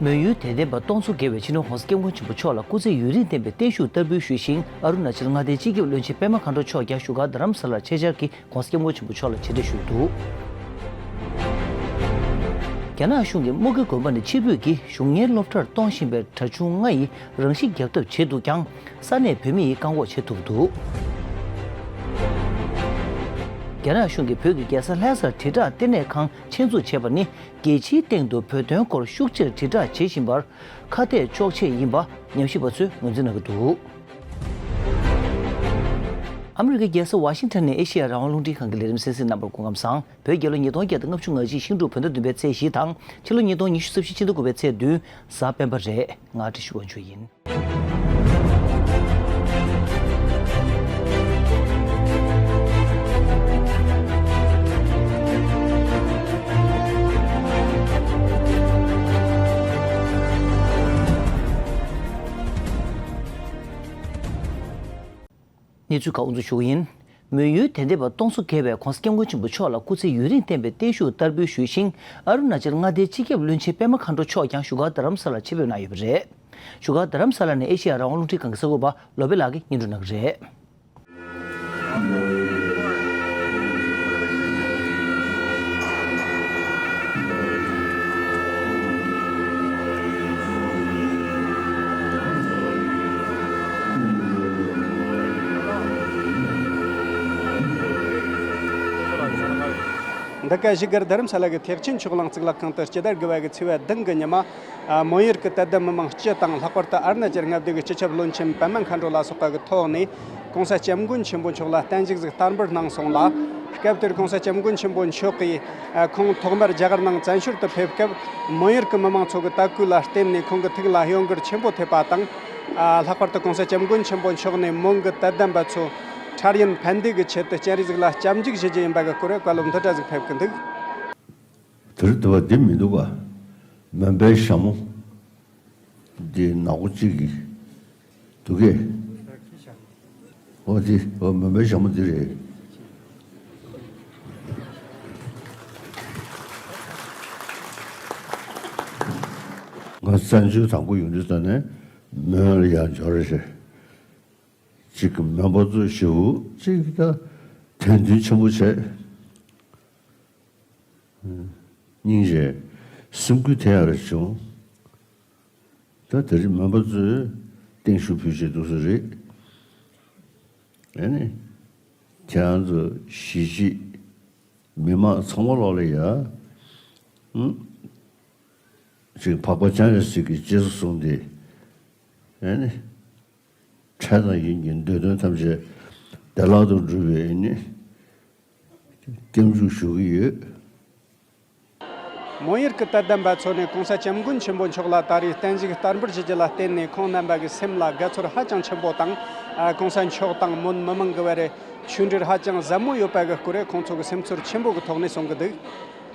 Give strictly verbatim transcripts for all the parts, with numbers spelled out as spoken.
མོན་ཡུལ་དད་ལྡན་པ་སྟོང་ཚོ་བརྒལ་བས་སྤྱི་ནོར་༸གོང་ས་༸སྐྱབས་མགོན་ཆེན་པོ་མཆོག་ལ་སྐུ་ཚེ་ཡུན་རིང་བརྟན་པའི་བརྟན་བཞུགས་བསྟར་འབུལ་ཞུས་ཤིང་། ཨ་རུ་ན་ཅལ་མངའ་སྡེའི་སྤྱི་ཁྱབ་བློན་ཆེན་པད་མ་མཁའ་འགྲོ་མཆོག་ཀྱང་བཞུགས་སྒར་རྡ་རམ་ས་ལར་ཆེད་བཅར་གྱིས་༸གོང་ས་༸སྐྱབས་མགོན་ཆེན་པོ་མཆོག་ལ་མཇལ་འཕྲད་ཞུས་འདུག། རྒྱ་ནག་གཞུང་གིས་དམུ་དགེ་དགོན་པ་ནས་ཕྱིར་འབུད་ཀྱིས་གཞུང་གཉེར་སློབ་གྲྭར་གཏོང་བཞིན་པའི་གྲྭ་ཆུང་ལྔ་ཡི་རང་ཤི་བརྒྱབ་ཐབས་བྱས་འདུག་ཀྱང་། ས་གནས་བོད་མི་ཡིས་བཀག་འགོག་བྱེད་ཐུབ་འདུག། རྒྱ་ནག་གཞུང་གིས་བོད་ཀྱི་རྒྱལ་ས་ལྷ་སར་དྲིལ་བསྒྲགས་ལྟེ་གནས་ཁང་ཆེད་འཛུགས་བྱས་པ་ནི། རྒྱལ་སྤྱིའི་སྟེང་དུ་བོད་དོན་སྐོར་ཤུགས་ཆེར་དྲིལ་བསྒྲགས་བྱེད་བཞིན་པར་ཁ་གཏད་གཅོག་ཆེད་ཡིན་པ་ཉམས་ཞིབ་པ་ཚོས་ངོས་འཛིན་གནང་གི་འདུག། ཨ་མི་རི་ཀའི་རྒྱལ་ས་ཝ་ཤིང་ཊོན་ནས་ཨེ་ཤེ་ཡ་རང་དབང་རླུང་འཕྲིན་ཁང་གི་ལས་རིམ་གསན་གཟིགས་རྣམ་པར་སྐུ་ཁམས་བཟང་། བོད་རྒྱལ་ལོ་ཉིས་སྟོང་བརྒྱ་དང་ལྔ་བཅུ་ང་གཅིག་ཤིང་འབྲུག་བོད་ཟླ་བདུན་པའི་ཚེས་བཞི་དང་ཕྱི་ལོ་ཉིས་སྟོང་ཉི་ཤུ་རྩ་བཞི་ཕྱི་ཟླ་དགུ་པའི་ཚེས་བདུན་གཟའ་སྤེན་པ་རེད། ང་བཀྲ་ཤིས་དབང་ཕྱུག་ཡིན། གནས་ཚུལ་ཁག་དབུ་འཛུགས་ཞུ་གི་ཡིན། མོན་ཡུལ་དད་ལྡན་པ་སྟོང་ཚོ་བརྒལ་བས་༸གོང་ས་༸སྐྱབས་མགོན་ཆེན་པོ་མཆོག་ལ་སྐུ་ཚེ་ཡུན་རིང་བརྟན་པའི་བརྟན་བཞུགས་བསྟར་འབུལ་ཞུས་ཤིང་། ཨ་རུ་ན་ཅལ་མངའ་སྡེའི་སྤྱི་ཁྱབ་བློན་ཆེན་པད་མ་མཁའ་འགྲོ་མཆོག་ཀྱང་བཞུགས་སྒར་རྡ་རམ་ས་ལར་ཆེད་ཕེབས་གནང་ཡོད་པ་རེད། བཞུགས་སྒར་རྡ་རམ་ས་ལ་ནས་ཨེ་ཤེ་ཡ་རང་དབང་རླུང་འཕྲིན་ཁང་གི་གསར་འགོད་པ་བློ་བྷེ་ལགས་ཀྱིས་སྙན་སྒྲོན་གནང་གི་རེད། འདི་ག་བཞུགས་སྒར་རྡ་རམ་ས་ལ་གི་ཐེག་ཆེན་ཕྱོགས་གླིང་གཙུག་ལག་ཁང་དུ་སྤྱི་ཟླ་དགུ་པ་གི་ཚེས་པ་བདུན་གི་ཉི་མ། ཨ། མོན་ཡུལ་གྱི་དད་ལྡན་མི་མང་སྤྱི་དང་། ལྷག་པར་དུ་ཨ་རུ་ན་ཅལ་མངའ་སྡེ་གི་སྤྱི་ཁྱབ་བློན་ཆེན་པད་མ་མཁའ་འགྲོ་ལ་སོགས་པ་གི་ཐོག་ནས་༸གོང་ས་༸སྐྱབས་མགོན་ཆེན་པོ་མཆོག་ལ་བརྟན་བཞུགས་ཟིག་བསྟར་འབུལ་གནང་སོང་ལ། སྐབས་དེར་༸གོང་ས་༸སྐྱབས་མགོན་ཆེན་པོ་མཆོག་གིས། ཨ། ཁོང་ཐོག་མར་རྒྱ་གར་ནང་བཙན་བྱོལ་དུ་ཕེབས་སྐབས། མོན་ཡུལ་གྱི་མི་མང་ཚོ་གི་དད་གུས་ལ་བརྟེན་ནས་ཁོང་གི་ཐུགས་ལ་གཡོ་འགུལ་ཆེན་པོ་ཐེབས་པ་དང་། ཨ། ལྷག་པར་དུ་༸གོང་ས་༸སྐྱབས་མགོན་ཆེན་པོ་མཆོག་ནས་མོན་གྱི་དད་ལྡན་པ་ཚོ་འཕྲལ་ཡུན་ཕན་བདེ་གི་ཆེད་དུ་སྤྱན་རས་གཟིགས་ལ་སྐྱབས་འཇུག་ཞུ་རྒྱུ་ཡིན་པ་གི་སྐོར་བཀའ་སློབ་འདི་འདྲ་ཟིག་ཕེབས་ཀྱི་འདུག། དེར་དུ་བ་འདི་མི་འདུག་ག། མོན་པའི་ཞྭ་མོ་འདི་ནག་པོ་གཅིག་གི་འདུག་གས། འོ་འདི་འོ་མོན་པའི་ཞྭ་མོ་འདི་རེད། ང་བཙན་བྱོལ་དང་པོ་ཡོང་དུས་ཙམ་ནས་མོན་ལ་ཡར་འབྱོར་རེད། གཅིག་གི་མོན་པ་ཚོ་ཞེ་པོ་གཅིག་ད་དད་འདུན་ཆེན་པོ་བྱས། སྙིང་རྗེ། སེམས་འགུལ་ཐེབས་ཡག་རེ་བྱུང་། ད་དེ་རིང་མོན་པ་ཚོས་བརྟན་བཞུགས་ཕུལ་བྱས་འདུག་ས་རེད། ཨ་ནི། ཁྱེད་རང་ཚོ་གཞིས་བྱེས་མི་མང་ཚང་མ་ལོག་ལ་ཡ། ཨུ། ཅིག་འཕགས་པ་སྤྱན་རས་གཟིགས་ཀྱི་རྗེས་སུ་བཟུང་སྟེ། ཨ་ནི། འཕྲལ་དང་ཡུན་གྱི་འདོད་དོན་ཐམས་ཅད་བདེ་བླག་ཏུ་འགྲུབ་པའི་ནི་སྐྱབས་འཇུག་ཞུ་གི་ཡོད། མོན་ཡུལ་གྱི་དད་ལྡན་པ་ཚོ་ནས་༸གོང་ས་༸སྐྱབས་མགོན་ཆེན་པོ་མཆོག་ལ་ད་རེས་བརྟན་བཞུགས་བསྟར་འབུལ་ཞུ་རྒྱུ་ལ་བརྟེན་ནས་ཁོང་རྣམ་པ་གི་སེམས་ལ་དགའ་ཚོར་ཧ་ཅང་ཆེན་པོ་དང་། ཨ། ༸གོང་ས་མཆོག་དང་མོན་མི་མང་གི་བར་ཆོས་འབྲེལ་ཧ་ཅང་ཟབ་མོ་ཡོད་པ་གི་སྐོར་ཁོང་ཚོ་གི་སེམས་ཚོར་ཆེན་པོ་གི་ཐོག་ནས་གསུང་གི་འདུག།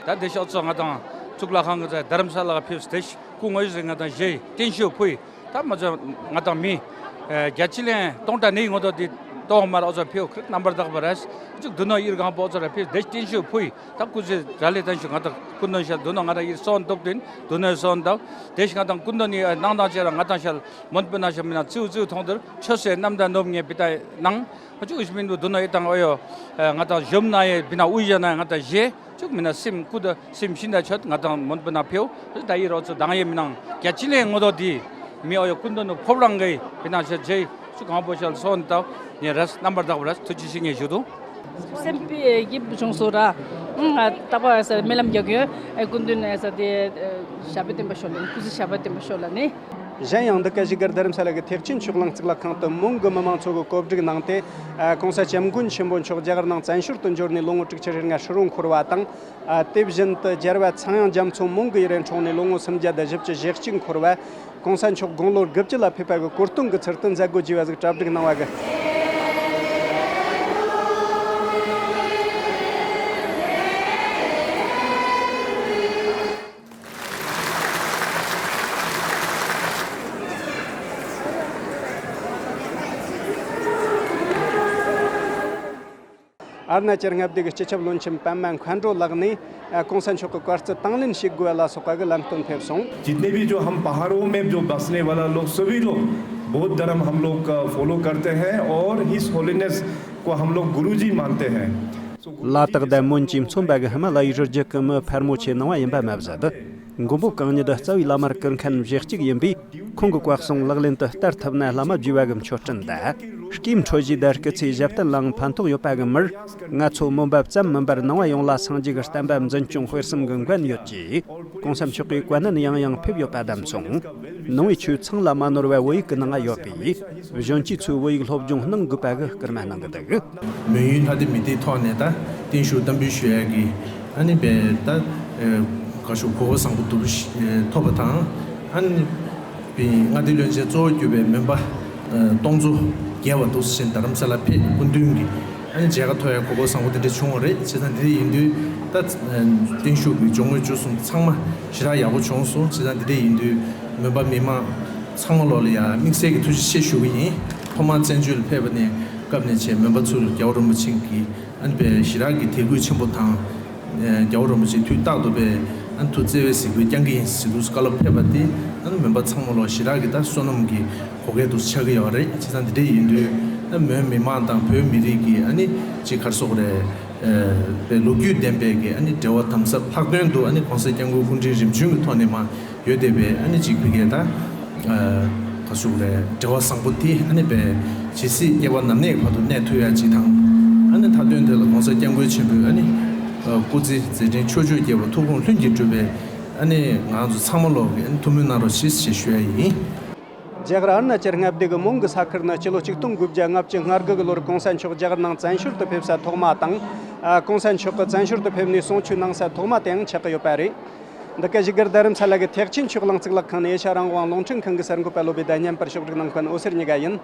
ད་དེ་ཤོག་ཚོ་ང་དང་གཙུག་ལག་ཁང་གི་རྡ་རམ་ས་ལ་ཕེབས་ཏེ་སྐུ་ངོ་ཡི་ང་དང་བཞེས་བརྟན་བཞུགས་ཕུལ། ད་མ་ཚད་ང་དང་མི་རྒྱ་ཆེ་ལན་སྟོང་ཕྲག་ནས་ངོ་ཐོག་དེ་གཏོང་མར་ཨོ་ཚོ་ཕེབས་ཁུར་རྣམ་པར་དག་པ་རེད། གཅིག་དུ་ནོ་ཡིར་གང་པོ་ཨོ་ཚོ་ར་ཕེབས་དེ་བརྟན་བཞུགས་ཕུལ། ད་སྐུ་ཚེ་ར་ལས་བརྟན་བཞུགས། ང་དང་སྐུ་མདུན་ཤར་དུ་ནོ་ང་དང་ཡིར་སོན་འདུག་དུས་དུ་ནོ་སོན་འདུག་དེ་ཞིག་ང་དང་སྐུ་མདུན་ནི་ནང་དང་བཅས་ར་ང་དང་ཤར་མོན་པི་ན་ཤར་མི་ན་ཚིའུ་ཚིའུ་ཐོང་དུར་ཆོས་སེ་རྣམ་དང་ནོབ་ངེ་བི་ད་ནང་ཨ་ཅུ་ཨིས་མིན་དུ་དུ་ནོ་ཡི་དང་ཨོ་ཡོ་ང་དང་ཞོམ་ན་ཡེ་བི་ན་ཨུ་ཡ་ན་ང་དང་བཞེས། ཅུག་མི་ན་སེམས་སྐུ་དང་སེམས་ཤིན་ཏུ་ཆོད། ང་དང་མོན་པི་ན་ཕེའུ་ད་ཡི་རོ་ཚོ་དང་ཡེ་མི་ནང་རྒྱ་ཆེ་ལེ་ངོ་དོ་དི་མི་ཨོ་ཡོ་ཀུན་དོ་ནུ་ཕོབ་རང་གི་བི་ན་ཆ་ཇེ་ཅུག་གང་པོ་ཤལ་སོན་ཏ་ཉེ་རས་རྣམ་པར་དག་པ་རས་ཐུ་ཅི་ཤི་ཉེ་ཞུ་དུ། སེམས་པའི་ཡིབ་བྱུང་སོ་ར། ང་ཏག་པ་ས་མེ་ལམ་རྒྱག་གི་ཡོད། ཨེ་ཀུན་དོ་ནེ་ས་དེ་ཞབས་པད་བརྟན་པ་ཤོར་ལ་ནི་སྐུ་ཚེ་ཞབས་པད་བརྟན་པ་ཤོར་ལ་ནི། གཞན་ཡང་འདི་ག་བཞུགས་སྒར་རྡ་རམ་ས་ལ་གི་ཐེག་ཆེན་ཆོས་གླིང་གཙུག་ལག་ཁང་དུ་མོན་གྱི་མི་མང་ཚོ་གིས་གོ་སྒྲིག་གནང་སྟེ། ཨ། ༸གོང་ས་༸སྐྱབས་མགོན་ཆེན་པོ་མཆོག་རྒྱ་གར་ནང་བཙན་བྱོལ་དུ་འབྱོར་ནས་ལོ་ངོ་དྲུག་ཅུ་རེ་ལྔ་ཧྲིལ་བོ་འཁོར་བ་དང་། ཨ། དེ་བཞིན་དུ་རྒྱལ་བ་ཚངས་དབྱངས་རྒྱ་མཚོ་མོན་གྱི་ཡུལ་ལས་འཁྲུངས་ནས་ལོ་ངོ་སུམ་བརྒྱ་དང་བཞི་བཅུ་ཞེ་གཅིག་འཁོར་བ། ༸གོང་ས་མཆོག་དགུང་ལོ་དགུ་བཅུ་ལ་ཕེབས་པ་གི་གོ་སྟོན་གྱི་ཚུལ་དུ་མཛད་སྒོ་བརྒྱུད་པ་ཟིག་གྲ་སྒྲིག་གནང་བ་གི། ཨ་རུ་ན་ཅལ་མངའ་སྡེ་གི་སྤྱི་ཁྱབ་བློན་ཆེན་པད་མ་མཁའ་འགྲོ་ལགས་ནས། ཨ། གོང་ས་མཆོག་གི་བཀའ་སྩལ་དང་ལེན་བྱེད་དགོས་ལ་སོགས་པ་གི་ལམ་སྟོན་ཕེབས་སོང་། जितने भी जो हम पहाड़ों में जो बसने वाला लोग, सभी लोग बौद्ध धर्म हम लोग का फॉलो करते हैं और हिज होलीनेस को हम लोग गुरुजी मानते हैं। ལ་དྭགས་དང་མོན་གྱིས་མཚོན་པ་གི་ཧི་མ་ལ་ཡའི་རི་རྒྱུད་ཀྱི་མི་ཕལ་མོ་ཆེ་ནང་པ་ཡིན་པ་མ་ཟད། མགོན་པོ་གང་ཉིད་རྩ་བའི་བླ་མར་བཀུར་མཁན་བཞེས་གཅིག་ཡིན་པས། ཁོང་གི་བཀའ་གསུང་ལག་ལེན་དུ་བསྟར་ཐུབ་ན་བླ་མ་བརྒྱུད་པ་གི་མཆོད་སྤྲིན་དང་། སྐྱེས་འཕྲོད་བཞེས་དང་སྐུ་ཚེ་ཞབས་བརྟན་ལའང་ཕན་ཐོགས་ཡོད་པ་གི་མིར། ང་ཚོ་མོན་པ་ཙམ་མིན་པར་ནང་པ་ཡོངས་ལ་སངས་རྒྱས་ཀྱི་བསྟན་པ་འཛིན་སྐྱོང་སྤེལ་གསུམ་གྱི་འགན་ཡོད་ཅེས། གོང་ས་མཆོག་གིས་བཀའ་ནན་ཡང་ཡང་ཕེབས་ཡོད་པ་དང་མཚུངས། ནང་པའི་ཆོས་ཚང་ལ་མ་ནོར་བའི་བོད་ཡིག་གི་ནང་ཡོད་པས། གཞོན་སྐྱེས་ཚོས་བོད་ཡིག་སློབ་སྦྱོང་གནང་དགོས་པ་གི་སྐུལ་མ་གནང་གི་འདུག། མོན་ཡུལ་ལྷ་སྡེ་མི་སྡེའི་ཐོག་ནས་ད་བརྟན་བཞུགས་བསྟར་འབུལ་ཞུ་ཡ་གི་ཨ་ནི་པའི་ད་ག་ཞུ་གོ་སྐབས་བཟང་པོ་འདུག་ཐོབ་པ་དང་། ཨ་ནི་པའི་མངའ་སྡེ་བློན་ཆེན་གཙོ་བོ་གྱུར་པའི་མོན་པ་སྟོང་ཚོ་བརྒལ་བ་འདུག་ཕྱིན་རྡ་རམ་ས་ལ་ཕེབས་སྐུ་མདུན་གྱི་ཨ་ནི་མཇལ་ཁ་ཐོབ་ཡ་གོ་སྐབས་བཟང་པོ་དེ་འདྲ་བྱུང་བ་རེད། བྱས་ཙང་དེ་འདྲ་ཡིན་དུས་ད་བརྟན་བཞུགས་ཀྱི་སྦྱོར་དངོས་བཅུ་གསུམ་ཚང་མ་ཞེ་དྲག་ཡག་པོ་བྱུང་སོང་། བྱས་ཙང་དེ་འདྲ་ཡིན་དུས་མོན་པ་མི་མང་ཚང་མ་ལོག་ལ་ཡ་དམིགས་བསལ་གྱི་ཐུགས་རྗེ་ཆེ་ཞུ་གི་ཡིན། ཐོག་མར་བཙན་བྱོལ་ལ་ཕེབས་པ་ནས་སྐབས་ནས་བྱས་མོན་པ་ཚུར་རྒྱལ་བ་རིན་པོ་ཆེ་གི་ཨ་ནི་པའི་ཞེ་དྲག་གི་དད་གུས་ཆེན་པོ་དང་། རྒྱལ་བ་རིན་པོ་ཆེ་དུས་རྟག་ཏུ་པའི་ཨ་ནི་ཐུགས་བརྩེ་བས་གཟིགས་པའི་བསྐྱངས་ཀྱི་ཡིན་ཟེར་དུས་བཀའ་སློབ་ཕེབས་པ་དེ་ཨ་ནི་མོན་པ་ཚང་མ་ལོག་ཞེ་དྲག་གི་ད་བསོད་ནམས་ཀྱི་བགོ་སྐལ་དུ་ཆགས་ཀྱི་ཡོད་རེད། བྱས་ཙང་འདི་འདྲ་ཡིན་དུས་ཨ་མོན་མི་མང་དང་བོད་མི་རིགས་ཀྱི་ཨ་ནི་ཅིག་ག་རེ་ཟེར་དགོས་རེད། པའི་ལོ་རྒྱུས་ལྡན་པའི་གི་ཨ་ནི་འབྲེལ་བ་དམ་ཟབ། ལྷག་དོན་དུ་ཨ་ནི་གོང་ས་སྐྱབས་མགོན་སྐུ་ཕྲེང་རིམ་བྱོན་གྱི་ཐོག་ནས་མར་ཡོད་བསྡད་པའི་ཨ་ནི་ཅིག་ཕ་གིའི་ད་ག་ཟེར་དགོས་རེད། འབྲེལ་བ་བཟང་པོ་དེ་ཨ་ནི་པའི་ཇི་སྲིད་སྐྱེ་བ་ནམ་གནས་བར་དུ་གནས་ཐུབ་ཡ་ཅིག་དང་། ཨ་ནི་མཐའ་དོན་དེ་ལ་གོང་ས་སྐྱབས་མགོན་ཆེན་པོའི་ཨ་ནི་སྐུ་ཚེ་མཛད་འཕྲིན་ཕྱོགས་བཅུར་རྒྱས་པ། ཐུགས་དགོངས་ལྷུན་གྱིས་གྲུབ་པའི་ཨ་ནི་ང་ཚོ་ཚང་མ་ལོག་གི་ཨ་ནི་ཐུགས་སྨོན་གནང་རོགས་ཞེས་ཞེས་ཞུ་ཡ་ཡིན། རྒྱ་གར་ཨ་རུ་ན་ཅལ་མངའ་སྡེ་གི་མོན་གྱི་ས་ཁུལ་ནི་སྤྱི་ལོ་ཆིག་སྟོང་དགུ་བརྒྱ་ལྔ་བཅུ་ང་དགུ་གི་ལོར་གོང་ས་མཆོག་རྒྱ་གར་ནང་བཙན་བྱོལ་དུ་ཕེབས་ས་ཐོག་མ་དང་། ཨ། གོང་ས་མཆོག་གི་བཙན་བྱོལ་དུ་ཕེབས་ནས་གསུང་ཆོས་གནང་ས་ཐོག་མ་དེའང་ཆགས་ཀྱི་ཡོད་པ་རེད། འདི་ག་བཞུགས་སྒར་རྡ་རམ་ས་ལ་གི་ཐེག་ཆེན་ཆོས་གླིང་གཙུག་ལག་ཁང་ནས་ཨེ་ཤ་ཡ་རང་དབང་རླུང་འཕྲིན་ཁང་གི་གསར་འགོད་པ་བློ་བྷེ་དང་བརྙན་པར་ཕྱོགས་སྒྲིག་གནང་མཁན་འོད་ཟེར་གཉིས་ཀ་ཡིན།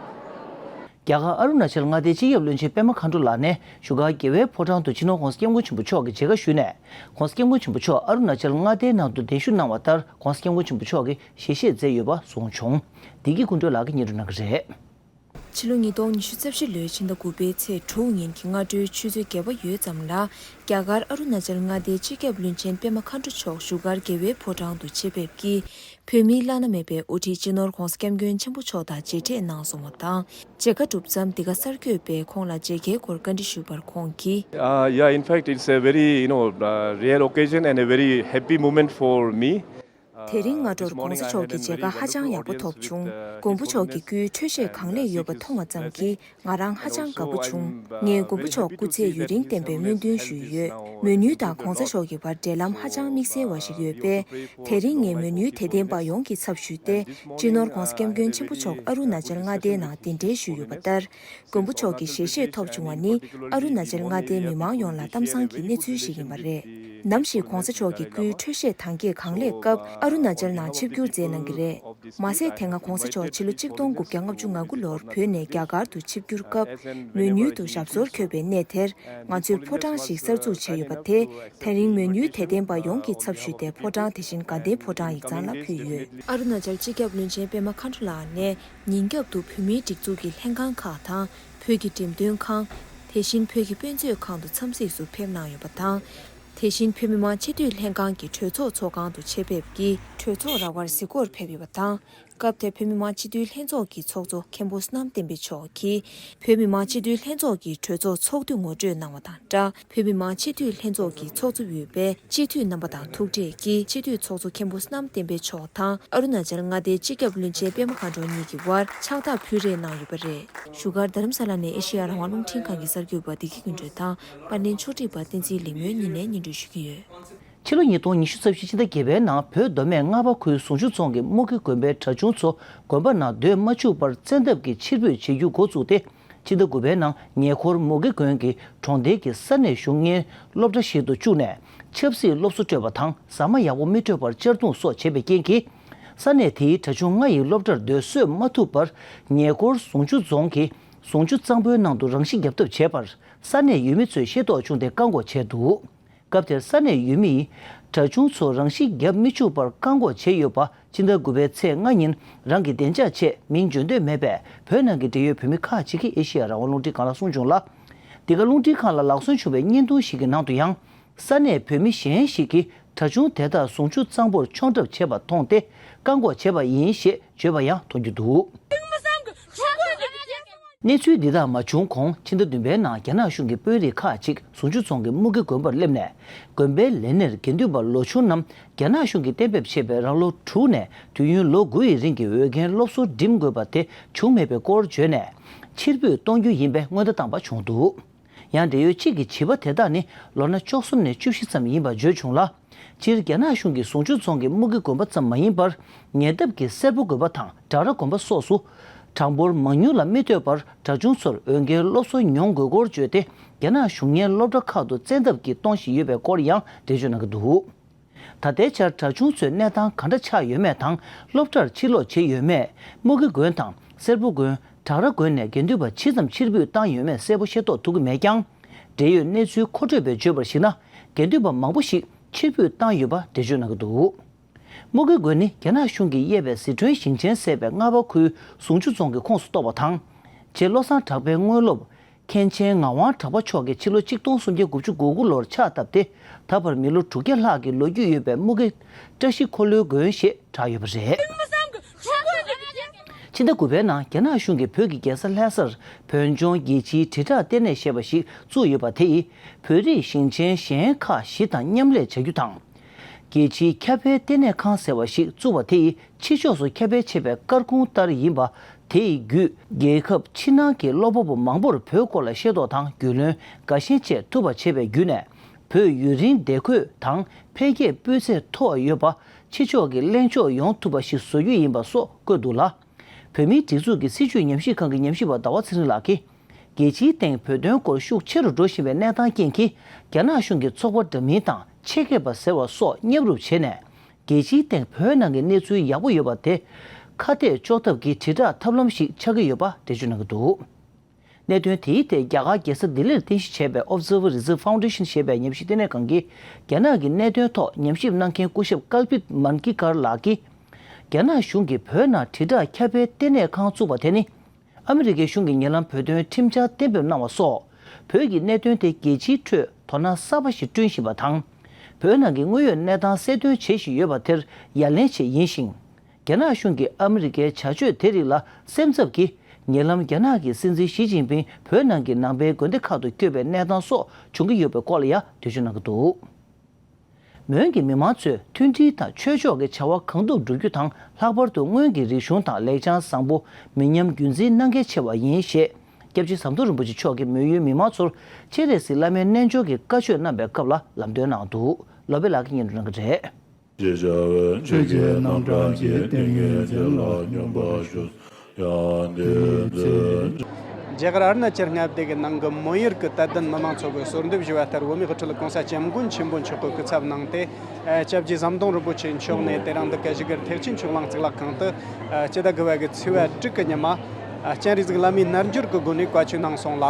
རྒྱ་གར་ཨ་རུ་ན་ཅལ་མངའ་སྡེའི་སྤྱི་ཁྱབ་བློན་ཆེན་པད་མ་མཁའ་འགྲོ་ལགས་ནས་བཞུགས་སྒར་རྒྱལ་བའི་ཕོ་བྲང་དུ་སྤྱི་ནོར་༧གོང་ས་༧སྐྱབས་མགོན་ཆེན་པོ་མཆོག་གི་མཇལ་ཁ་ཞུས་ནས། ༧གོང་ས་༧སྐྱབས་མགོན་ཆེན་པོ་མཆོག་ཨ་རུ་ན་ཅལ་མངའ་སྡེའི་ནང་དུ་གདན་ཞུ་གནང་བ་ལྟར་༧གོང་ས་༧སྐྱབས་མགོན་ཆེན་པོ་མཆོག་གིས་ཞལ་བཞེས་མཛད་ཡོད་པ་གསུངས་བྱུང་། བདེ་སྐྱིད་ཀུན་སྒྲོན་ལགས་ཀྱིས་སྙན་སྒྲོན་གནང་གི་རེད། ཕྱི་ལོ་ཉིས་སྟོང་ཉི་ཤུ་རྩ་བཞི་ལོའི་ཕྱི་ཟླ་དགུ་པའི་ཚེས་དྲུག་ཉིན་གྱི་སྔ་དྲོའི་ཆུ་ཚོད་བརྒྱད་པ་ཡོལ་ཙམ་ལ། རྒྱ་གར་ཨ་རུ་ན་ཅལ་མངའ་སྡེའི་སྤྱི་ཁྱབ་བློན་ཆེན་པད་མ་མཁའ་འགྲོ་མཆོག་བཞུགས་སྒར་རྒྱལ་བའི་ཕོ་བྲང་དུ་ཆེད་ཕེབས་ཀྱིས། བོད་མིའི་བླ་ན་མེད་པའི་དབུ་ཁྲིད་སྤྱི་ནོར་༧གོང་ས་༧སྐྱབས་མགོན་ཆེན་པོ་མཆོག་དང་མཇལ་འཕྲད་གནང་སོང་བ་དང་། མཇལ་ཁ་གྲུབ་མཚམས་འདི་ག་གསར་འགོད་པས་ཁོང་ལ་མཇལ་ཁའི་སྐོར་བཀའ་འདྲི་ཞུས་པར་ཁོང་གིས། Uh, yeah, in fact, it's a very, you know, uh, rare occasion and a very happy moment for me. དེ་རིང་སྔ་དྲོར་༧གོང་ས་མཆོག་གི་མཇལ་ཁ་ཧ་ཅང་ཡག་པོ་ཐོབ་བྱུང་། མགོན་པོ་མཆོག་གི་སྐུའི་འཕྲོད་བཞེས་གང་ལེགས་ཡོད་པ་མཐོང་བ་ཙམ་གྱིས་ང་རང་ཧ་ཅང་དགའ་པོ་བྱུང་། ངས་མགོན་པོ་མཆོག་སྐུ་ཚེ་ཡུན་རིང་བརྟན་པའི་སྨོན་འདུན་ཞུས་ཡོད། མོན་ཡུལ་དང་༧གོང་ས་མཆོག་གི་བར་འབྲེལ་ལམ་ཧ་ཅང་དམིགས་བསལ་བ་ཞིག་ཡོད་པས། དེ་རིང་ངས་མོན་ཡུལ་དད་ལྡན་པ་ཡོངས་ཀྱི་ཚབ་ཞུས་ཏེ། སྤྱི་ནོར་༧གོང་ས་༧སྐྱབས་མགོན་ཆེན་པོ་མཆོག་ཨ་རུ་ན་ཅལ་མངའ་སྡེའི་ནང་གདན་འདྲེན་ཞུས་ཡོད་པ་ལྟར། མགོན་པོ་མཆོག་གི་ཞལ་བཞེས་ཐོབ་བྱུང་བ་ནི་ཨ་རུ་ན་ཅལ་མངའ་སྡེའི་མི་མང་ཡོངས་ལ་གཏམ་བཟང་གི་གནས་ཚུལ་ཞིག་ཡིན་པ་རེད། ནམ་ཞིག་༧གོང་ས་མཆོག་གི་སྐུའི་འཕྲོད་བཞེས་དང་རྒྱས་གང་ལེགས་སྐབས་ཨ་རུ་ན་ཅལ་ནང་ཆིབས་བསྒྱུར་མཛད་གནང་གི་རེད། མ་ཟད་དེ་སྔ་༧གོང་ས་མཆོག་ཕྱི་ལོ་ཆིག་སྟོང་དགུ་བརྒྱ་ལྔ་བཅུ་ང་དགུ་ལོར་བོད་ནས་རྒྱ་གར་དུ་ཆིབས་བསྒྱུར་སྐབས། མོན་ཡུལ་དུ་ཞབས་སོར་འཁོད་པའི་གནས་དེར། ང་ཚོས་ཕོ་བྲང་ཞིག་གསར་འཛུགས་བྱས་ཡོད་པ་དེ། དེ་རིང་མོན་ཡུལ་དད་ལྡན་པ་ཡོངས་ཀྱི་ཚབ་ཞུས་ཏེ་ཕོ་བྲང་དེ་བཞིན་དགའ་ལྡན་ཕོ་བྲང་ཡིག་ཚང་ལ་ཕུལ་ཡོད། ཨ་རུ་ན་ཅལ་སྤྱི་ཁྱབ་བློན་ཆེན་པད་མ་མཁའ་འགྲོ་ལགས་ནས། ཉིན་རྒྱབ་ཏུ་བོད་མིའི་སྒྲིག་འཛུགས་ཀྱི་ལྷན་ཁང་ཁག་དང་། བོད་ཀྱི་འགྲེམས་སྟོན་ཁང་། དེ་བཞིན་བོད་ཀྱི་དཔེ་མཛོད་ཁང་དུ་འཚམས་གཟིགས་སུ་ཕེབས་གནང་ཡོད་པ་དང་། དེ་བཞིན་བོད་མི་མང་སྤྱི་འཐུས་ལྷན་ཁང་གི་གྲོས་ཚོགས་ཚོགས་ཁང་དུ་ཆེད་ཕེབས་ཀྱིས་གྲོས་ཚོགས་ར་བར་གཟིགས་སྐོར་ཕེབས་ཡོད་པ་དང་། སྐབས་དེར་བོད་མི་མང་སྤྱི་འཐུས་ལྷན་ཚོགས་ཀྱི་ཚོགས་གཙོ་མཁན་པོ་བསོད་ནམས་བསྟན་འཕེལ་མཆོག་གིས་བོད་མི་མང་སྤྱི་འཐུས་ལྷན་ཚོགས་ཀྱི་གྲོས་ཚོགས་ཚོགས་དུས་ངོ་སྤྲོད་གནང་བ་དང་སྦྲགས། བོད་མི་མང་སྤྱི་འཐུས་ལྷན་ཚོགས་ཀྱི་ཚོགས་གཙོ་འོས་པའི་སྤྱི་འཐུས་རྣམ་པ་དང་ཐུག་འཕྲད་ཀྱིས་སྤྱི་འཐུས་ཚོགས་གཙོ་མཁན་པོ་བསོད་ནམས་བསྟན་འཕེལ་མཆོག་དང་ཨ་རུ་ན་ཅལ་མངའ་སྡེའི་སྤྱི་ཁྱབ་བློན་ཆེན་པད་མ་མཁའ་འགྲོ་གཉིས་ཀྱི་དབར་ཕྱག་རྟགས་ཕུལ་རེས་གནང་ཡོད་པ་རེད། བཞུགས་སྒར་རྡ་རམ་ས་ལ་ནས་ཨེ་ཤེ་ཡ་རང་དབང་རླུང་འཕྲིན་ཁང་གི་གསར་འགོད་པ་བདེ་སྐྱིད་ཀུན་སྒྲོན་དང་། པར་ལེན་ཕྱོགས་སྒྲིག་པ་བསྟན་འཛིན་ལེགས་མོས་གཉིས་ནས་སྙན་སྒྲོན་ཞུ་གི་ཡོད། ཕྱི་ལོ་ཉིས་སྟོང་ཉི་ཤུ་རྩ་བཞི་ཕྱི་ཟླ་བརྒྱད་པའི་ནང་བོད་མདོ་སྨད་རྔ་པ་ཁུལ་ཟུང་ཆུ་རྫོང་གི་མུ་གེ་དགོན་པའི་གྲྭ་ཆུང་ཚོ་དགོན་པ་ནང་སྡོད་མ་བཅུག་པར་བཙན་ཐབས་ཀྱིས་ཕྱིར་འབུད་བྱེད་རྒྱུ་འགོ་བཙུགས་ཏེ། ཕྱི་ཟླ་དགུ་པའི་ནང་ཉེ་འཁོར་མུ་གེ་དགོན་གྱི་གྲོང་རྡལ་གྱི་ས་གནས་གཞུང་གཉེར་སློབ་གྲྭ་ཞིག་ཏུ་བཅུག་ནས་ཆབ་སྲིད་སློབ་གསོ་སྤྲོད་པ་དང་ཟ་མ་ཡག་པོ་མི་སྤྲོད་པར་གཅར་རྡུང་སོགས་བྱས་པའི་རྐྱེན་གྱིས། ས་གནས་དེའི་གྲྭ་ཆུང་ལྔ་ཡི་སློབ་གྲྭར་སྡོད་བཟོད་མ་ཐུབ་པར་ཉེ་འཁོར་ཟུང་ཆུ་རྫོང་གི་ཟུང་ཆུ་གཙང་པོའི་ནང་དུ་རང་ཤི་བརྒྱབ་ཐབས་བྱས་པར་ས་གནས་ཡུལ་མི་ཚོས་ཤེས་རྟོགས་བྱུང་སྟེ་བཀག་འགོག་བྱས་འདུག། སྐབས་དེར་ས་གནས་ཡུལ་མིས་གྲྭ་ཆུང་ཚོ་རང་ཤི་བརྒྱབ་མི་བཅུག་པར་བཀག་འགོག་བྱས་ཡོད་པ། ཕྱི་ཟླ་དགུ་པའི་ཚེས་ལྔ་ཉིན་རང་གི་བདེ་འཇགས་ཆེད་མིང་བརྗོད་འདོད་མེད་པའི་བོད་ནང་གི་འབྲེལ་ཡོད་བོད་མི་ཁག་ཅིག་གིས་ཨེ་ཤེ་ཡ་རང་དབང་རླུང་འཕྲིན་ཁང་ལ་གསུངས་བྱུང་ལ། འདི་ག་རླུང་འཕྲིན་ཁང་ལ་ལག་སོན་བྱུང་བའི་བརྙན་ཐུང་ཞིག་གི་ནང་དུ་ཡང་། ས་གནས་བོད་མི་གཞན་ཞིག་གིས་གྲྭ་ཆུང་དེ་དག་ཟུང་ཆུ་གཙང་པོར་མཆོང་གྲབས་བྱས་པ་མཐོང་སྟེ་བཀག་འགོག་བྱས་པ་ཡིན་ཞེས་བརྗོད་པ་ཡང་མཐོང་རྒྱུ་འདུག། གནས་ཚུལ་འདི་དག་མ་བྱུང་གོང་ཕྱི་ཟླ་བདུན་པའི་ནང་རྒྱ་ནག་གཞུང་གི་དཔོན་རིགས་ཁག་ཅིག་ཟུང་ཆུ་རྫོང་གི་དམུ་དགེ་དགོན་པར་སླེབས་ནས། དགོན་པའི་ལས་སྣེར་དགེ་འདུན་པ་ལོ་ཆུང་རྣམས་རྒྱ་ནག་གཞུང་གིས་གཏན་འབེབས་བྱས་པའི་རང་ལོ་དྲུག་ནས་དུས་ཡུན་ལོ་དགུ་ཡི་རིང་གི་འོས་འགན་སློབ་གསོ་འགྲིམ་དགོས་པ་དེ་བྱུང་མེད་པའི་སྐོར་བརྗོད་ནས། ཕྱིར་འབུད་གཏོང་རྒྱུ་ཡིན་པའི་སྔོན་བརྡ་བཏང་པ་བྱུང་འདུག། ཡང་འབྲེལ་ཡོད་གཅིག་གིས་བྱིས་པ་དེ་དག་ནི་ལོ་ན་བཅུ་གསུམ་ནས་བཅུ་བཞི་ཙམ་ཡིན་པ་བརྗོད་བྱུང་ལ། སྤྱིར་རྒྱ་ནག་གཞུང་གིས་ཟུང་ཆུ་རྫོང་གི་དམུ་དགེ་དགོན་པ་ཙམ་མ་ཡིན་པར། ཉེ་འདབས་ཀྱི་སེར་པོ་དགོན་པ་དང་བྲག་ར་དགོན་པ་སོགས་སུ། གྲངས་འབོར་མང་ཉུང་ལ་མི་ལྟོས་པར་གྲྭ་ཆུང་ཚོར་འོས་འགན་སློབ་གསོ་མྱོང་དགོས་སྐོར་བརྗོད་དེ། རྒྱ་ནག་གཞུང་གཉེར་སློབ་གྲྭ་ཁག་ཏུ་བཙན་ཐབས་ཀྱིས་གཏོང་བཞིན་ཡོད་པའི་སྐོར་ཡང་འགྲེལ་བརྗོད་གནང་གི་འདུག། ད་ལྟའི་ཆར་གྲྭ་ཆུང་ཚོའི་གནས་སྟངས་ག་འདྲ་ཆགས་ཡོད་མེད་དང་། སློབ་གྲྭར་ཕྱིར་ལོག་བྱས་ཡོད་མེད། དམུ་དགེ་དགོན་དང་སེར་པོ་དགོན། བྲག་ར་དགོན་ནས་དགེ་འདུན་པ་ཇི་ཙམ་ཕྱིར་འབུད་བཏང་ཡོད་མེད་གསལ་པོ་ཤེས་རྟོགས་ཐུབ་ཀྱི་མེད་ཀྱང་། འབྲེལ་ཡོད་གནས་ཚུལ་མཁོ་སྤྲོད་པས་བརྗོད་པར་གཞིགས་ན། དགེ་འདུན་པ་མང་པོ་ཞིག་ཕྱིར་འབུད་བཏང་ཡོད་པ་འགྲེལ་བརྗོད་གནང་གི་འདུག། དམུ་དགེ་དགོན་ནི་རྒྱ་ནག་གཞུང་གིས་གཡས་པའི་ཟི་ཁྲོན་ཞིང་ཆེན་ཟེར་བའི་རྔ་བ་ཁུལ་ཟུང་ཆུ་རྫོང་གི་ཁོངས་སུ་གཏོགས་པ་དང་། རྗེ་བློ་བཟང་གྲགས་པའི་དངོས་སློབ། མཁན་ཆེན་ངག་དབང་གྲགས་པ་མཆོག་གིས་ཕྱི་ལོ་ཆིག་སྟོང་སུམ་བརྒྱ་དགུ་བཅུ་གོ་དགུ་ལོར་ཕྱག་བཏབ་སྟེ། ད་བར་མི་ལོ་དྲུག་བརྒྱ་ལྷག་གི་ལོ་རྒྱུས་ཡོད་པའི་དམུ་དགེ་བཀྲ་ཤིས་འཁོར་ལོའི་དགོན་ཞེས་གྲགས་ཡོད་པ་རེད། ཕྱི་ཟླ་དགུ་པའི་ནང་རྒྱ་ནག་གཞུང་གིས་བོད་ཀྱི་རྒྱལ་ས་ལྷ་སར་བོད་ལྗོངས་རྒྱལ་སྤྱིའི་དྲིལ་བསྒྲགས་ལྟེ་གནས་ཞེས་པ་ཞིག་བཙུགས་ཡོད་པ་དེ་ཡིས། བོད་རིགས་ཞིང་ཆེན་གཞན་ཁག་བཞི་དང་མཉམ་ལས་བྱ་རྒྱུ་དང་། རྒྱལ་སྤྱིའི་ཁྱབ་སྤེལ་ལྟེ་གནས་ཁང་ཟེར་བ་ཞིག་བཙུགས་པ་དེ་ཡིས། ཕྱི་ཕྱོགས་སུ་ཁྱབ་སྤེལ་བྱེད་པའི་སྐར་ཁུང་ལྟར་ཡིན་པ། དེ་ཡི་བརྒྱུད། རྒྱལ་ཁབ་ཕྱི་ནང་གི་བློ་སྤོབས་པོ་མང་པོར་བོད་སྐོར་ལ་ཤེས་རྟོགས་དང་རྒྱུས་ལོན། དགའ་ཞེན་བཅས་ཐུབ་པ་བྱས་པའི་བརྒྱུད་ནས། བོད་ཡུན་རིང་བདེ་འཁོད་དང་འཕེལ་རྒྱས་སྤུས་ཚད་མཐོ་བ་ཡོད་པ། ཕྱི་ཕྱོགས་ཀྱི་གླེང་ཕྱོགས་ཡོང་ཐུབ་པ་ཞིག་བཟོ་རྒྱུ་ཡིན་པ་སོགས་བཀོད་འདུག་ལ། བོད་མིའི་སྒྲིག་འཛུགས་ཀྱི་སྲིད་བྱུས་ཉམས་ཞིབ་ཁང་གི་ཉམས་ཞིབ་པ་ཟླ་བ་ཚེ་རིང་ལགས་ཀྱིས། རྒྱལ་སྤྱིའི་སྟེང་བོད་དོན་སྐོར་ཤུགས་ཆེ་རུ་འགྲོ་བཞིན་པའི་གནས་སྟངས་རྐྱེན་གྱིས། རྒྱ་ནག་གཞུང་གི་ཚོགས་པ་འདྲ་མིན་དང་ཆེད་མཁས་པ་ཟེར་བ་སོགས་མཉམ་རུབ་བྱས་ནས། རྒྱལ་སྤྱིའི་སྟེང་བོད་ནང་གི་གནས་ཚུལ་ཡག་པོ་ཡོད་པ་དེ། ཁ་གཏད་གཅོག་ཐབས་ཀྱི་དྲིལ་བསྒྲགས་ཐབས་ལམ་ཞིག་ཆགས་ཀྱི་ཡོད་པ་འགྲེལ་བརྗོད་གནང་གི་འདུག། གནད་དོན་དེའི་ཐད་རྒྱ་གར་རྒྱལ་ས་ལྡི་ལིར་རྟེན་གཞི་བྱས་པའི་Observer Research Foundation ཞེས་པའི་ཉམས་ཞིབ་ལྟེ་གནས་ཁང་གིས། རྒྱ་ནག་གི་གནད་དོན་ཐོག་ཉམས་ཞིབ་གནང་མཁན་སྐུ་ཞབས་ཀལ་པིད་མན་ཀི་ཀར་ལགས་ཀྱིས། རྒྱ་ནག་གཞུང་གིས་བོད་ནང་དྲིལ་བསྒྲགས་ཁྱབ་སྤེལ་ལྟེ་གནས་ཁང་བཙུགས་པ་དེ་ནི། ཨ་མི་རི་ཀའི་གཞུང་གིས་ཉེ་ལམ་བོད་དོན་ཁྲིམས་འཆར་གཏན་འབེབས་གནང་བ་སོགས། བོད་ཀྱི་གནད་དོན་དེ་རྒྱལ་སྤྱིའི་ཁྲོད་དོ་སྣང་གསར་པ་ཞིག་བསྐྲུན་བཞིན་པ་དང་། བོད་ནང་གི་དངོས་ཡོད་གནས་སྟངས་གསལ་སྟོན་བྱེད་བཞིན་ཡོད་པ་དེར་ཡ་ལན་ཆེད་ཡིན་ཞིང་། རྒྱ་ནག་གཞུང་གིས་ཨ་མི་རི་ཀའི་བྱ་སྤྱོད་དེ་རིགས་ལ་སེམས་འཚབ་ཀྱིས། ཉེ་ལམ་རྒྱ་ནག་གི་སྲིད་འཛིན་ཞི་ཅིན་ཕིང་བོད་ནང་གི་ནང་པའི་དགོན་སྡེ་ཁག་ཏུ་བསྐྱོད་པའི་གནས་སྟངས་སོགས་བྱུང་གི་ཡོད་པའི་སྐོར་ལ་ཡང་འགྲེལ་བརྗོད་གནང་གི་འདུག། མོན་གྱི་མི་མང་ཚོས་མཐུན་སྒྲིལ་དང་ཆོས་ཕྱོགས་ཀྱི་བྱ་བ་གང་ཐུབ་བསྒྲུབ་རྒྱུ་དང་། ལྷག་པར་དུ་སྔོན་གྱི་རིག་གཞུང་དང་ལེགས་བྱང་བཟང་པོ་མི་ཉམས་རྒྱུན་འཛིན་གནང་གལ་ཆེ་བ་ཡིན་ཞེས། སྐྱབས་རྗེ་ཟམ་གདོང་རིན་པོ་ཆེ་མཆོག་གིས་མོན་ཡུལ་མི་མང་ཚོར་སྤྱན་རས་གཟིགས་བླ་མའི་རྣལ་འབྱོར་གྱི་བཀའ་ཆོས་གནང་བའི་སྐབས་ལ་ལམ་སྟོན་གནང་འདུག། བློ་དཔེ་ལགས་ཀྱིས་སྙན་སྒྲོན་གནང་གི་རེད། ཆོས་ཀྱི་རྣམ་གྲངས་ཀྱི་ཏིང་ངེ་འཛིན་ལ་སྙོམས་པར་ཞུགས། ཡང་དེ་ཚེ། རྒྱ་གར་ཨ་རུ་ན་ཅལ་མངའ་སྡེ་གི་ནང་གི་མོན་ཡུལ་གྱི་དད་ལྡན་མི་མང་ཚོ་གིས་གསོལ་འདེབས་ཞུས་པ་ལྟར། བོད་མིའི་དབུ་ཁྲིད་༸གོང་ས་༸སྐྱབས་མགོན་ཆེན་པོ་མཆོག་གི་སྐུ་ཚབ་གནང་སྟེ། སྐྱབས་རྗེ་ཟམ་གདོང་རིན་པོ་ཆེ་མཆོག་ནས་དེ་རིང་འདི་ག་བཞུགས་སྒར་ཐེག་ཆེན་ཆོས་གླིང་གཙུག་ལག་ཁང་དུ། སྤྱི་ཟླ་དགུ་པ་གི་ཚེས་པ་དྲུག་གི་ཉི་མ། སྤྱན་རས་གཟིགས་བླ་མའི་རྣལ་འབྱོར་གྱི་སྒོ་ནས་བཀའ་ཆོས་གནང་སོང་ལ།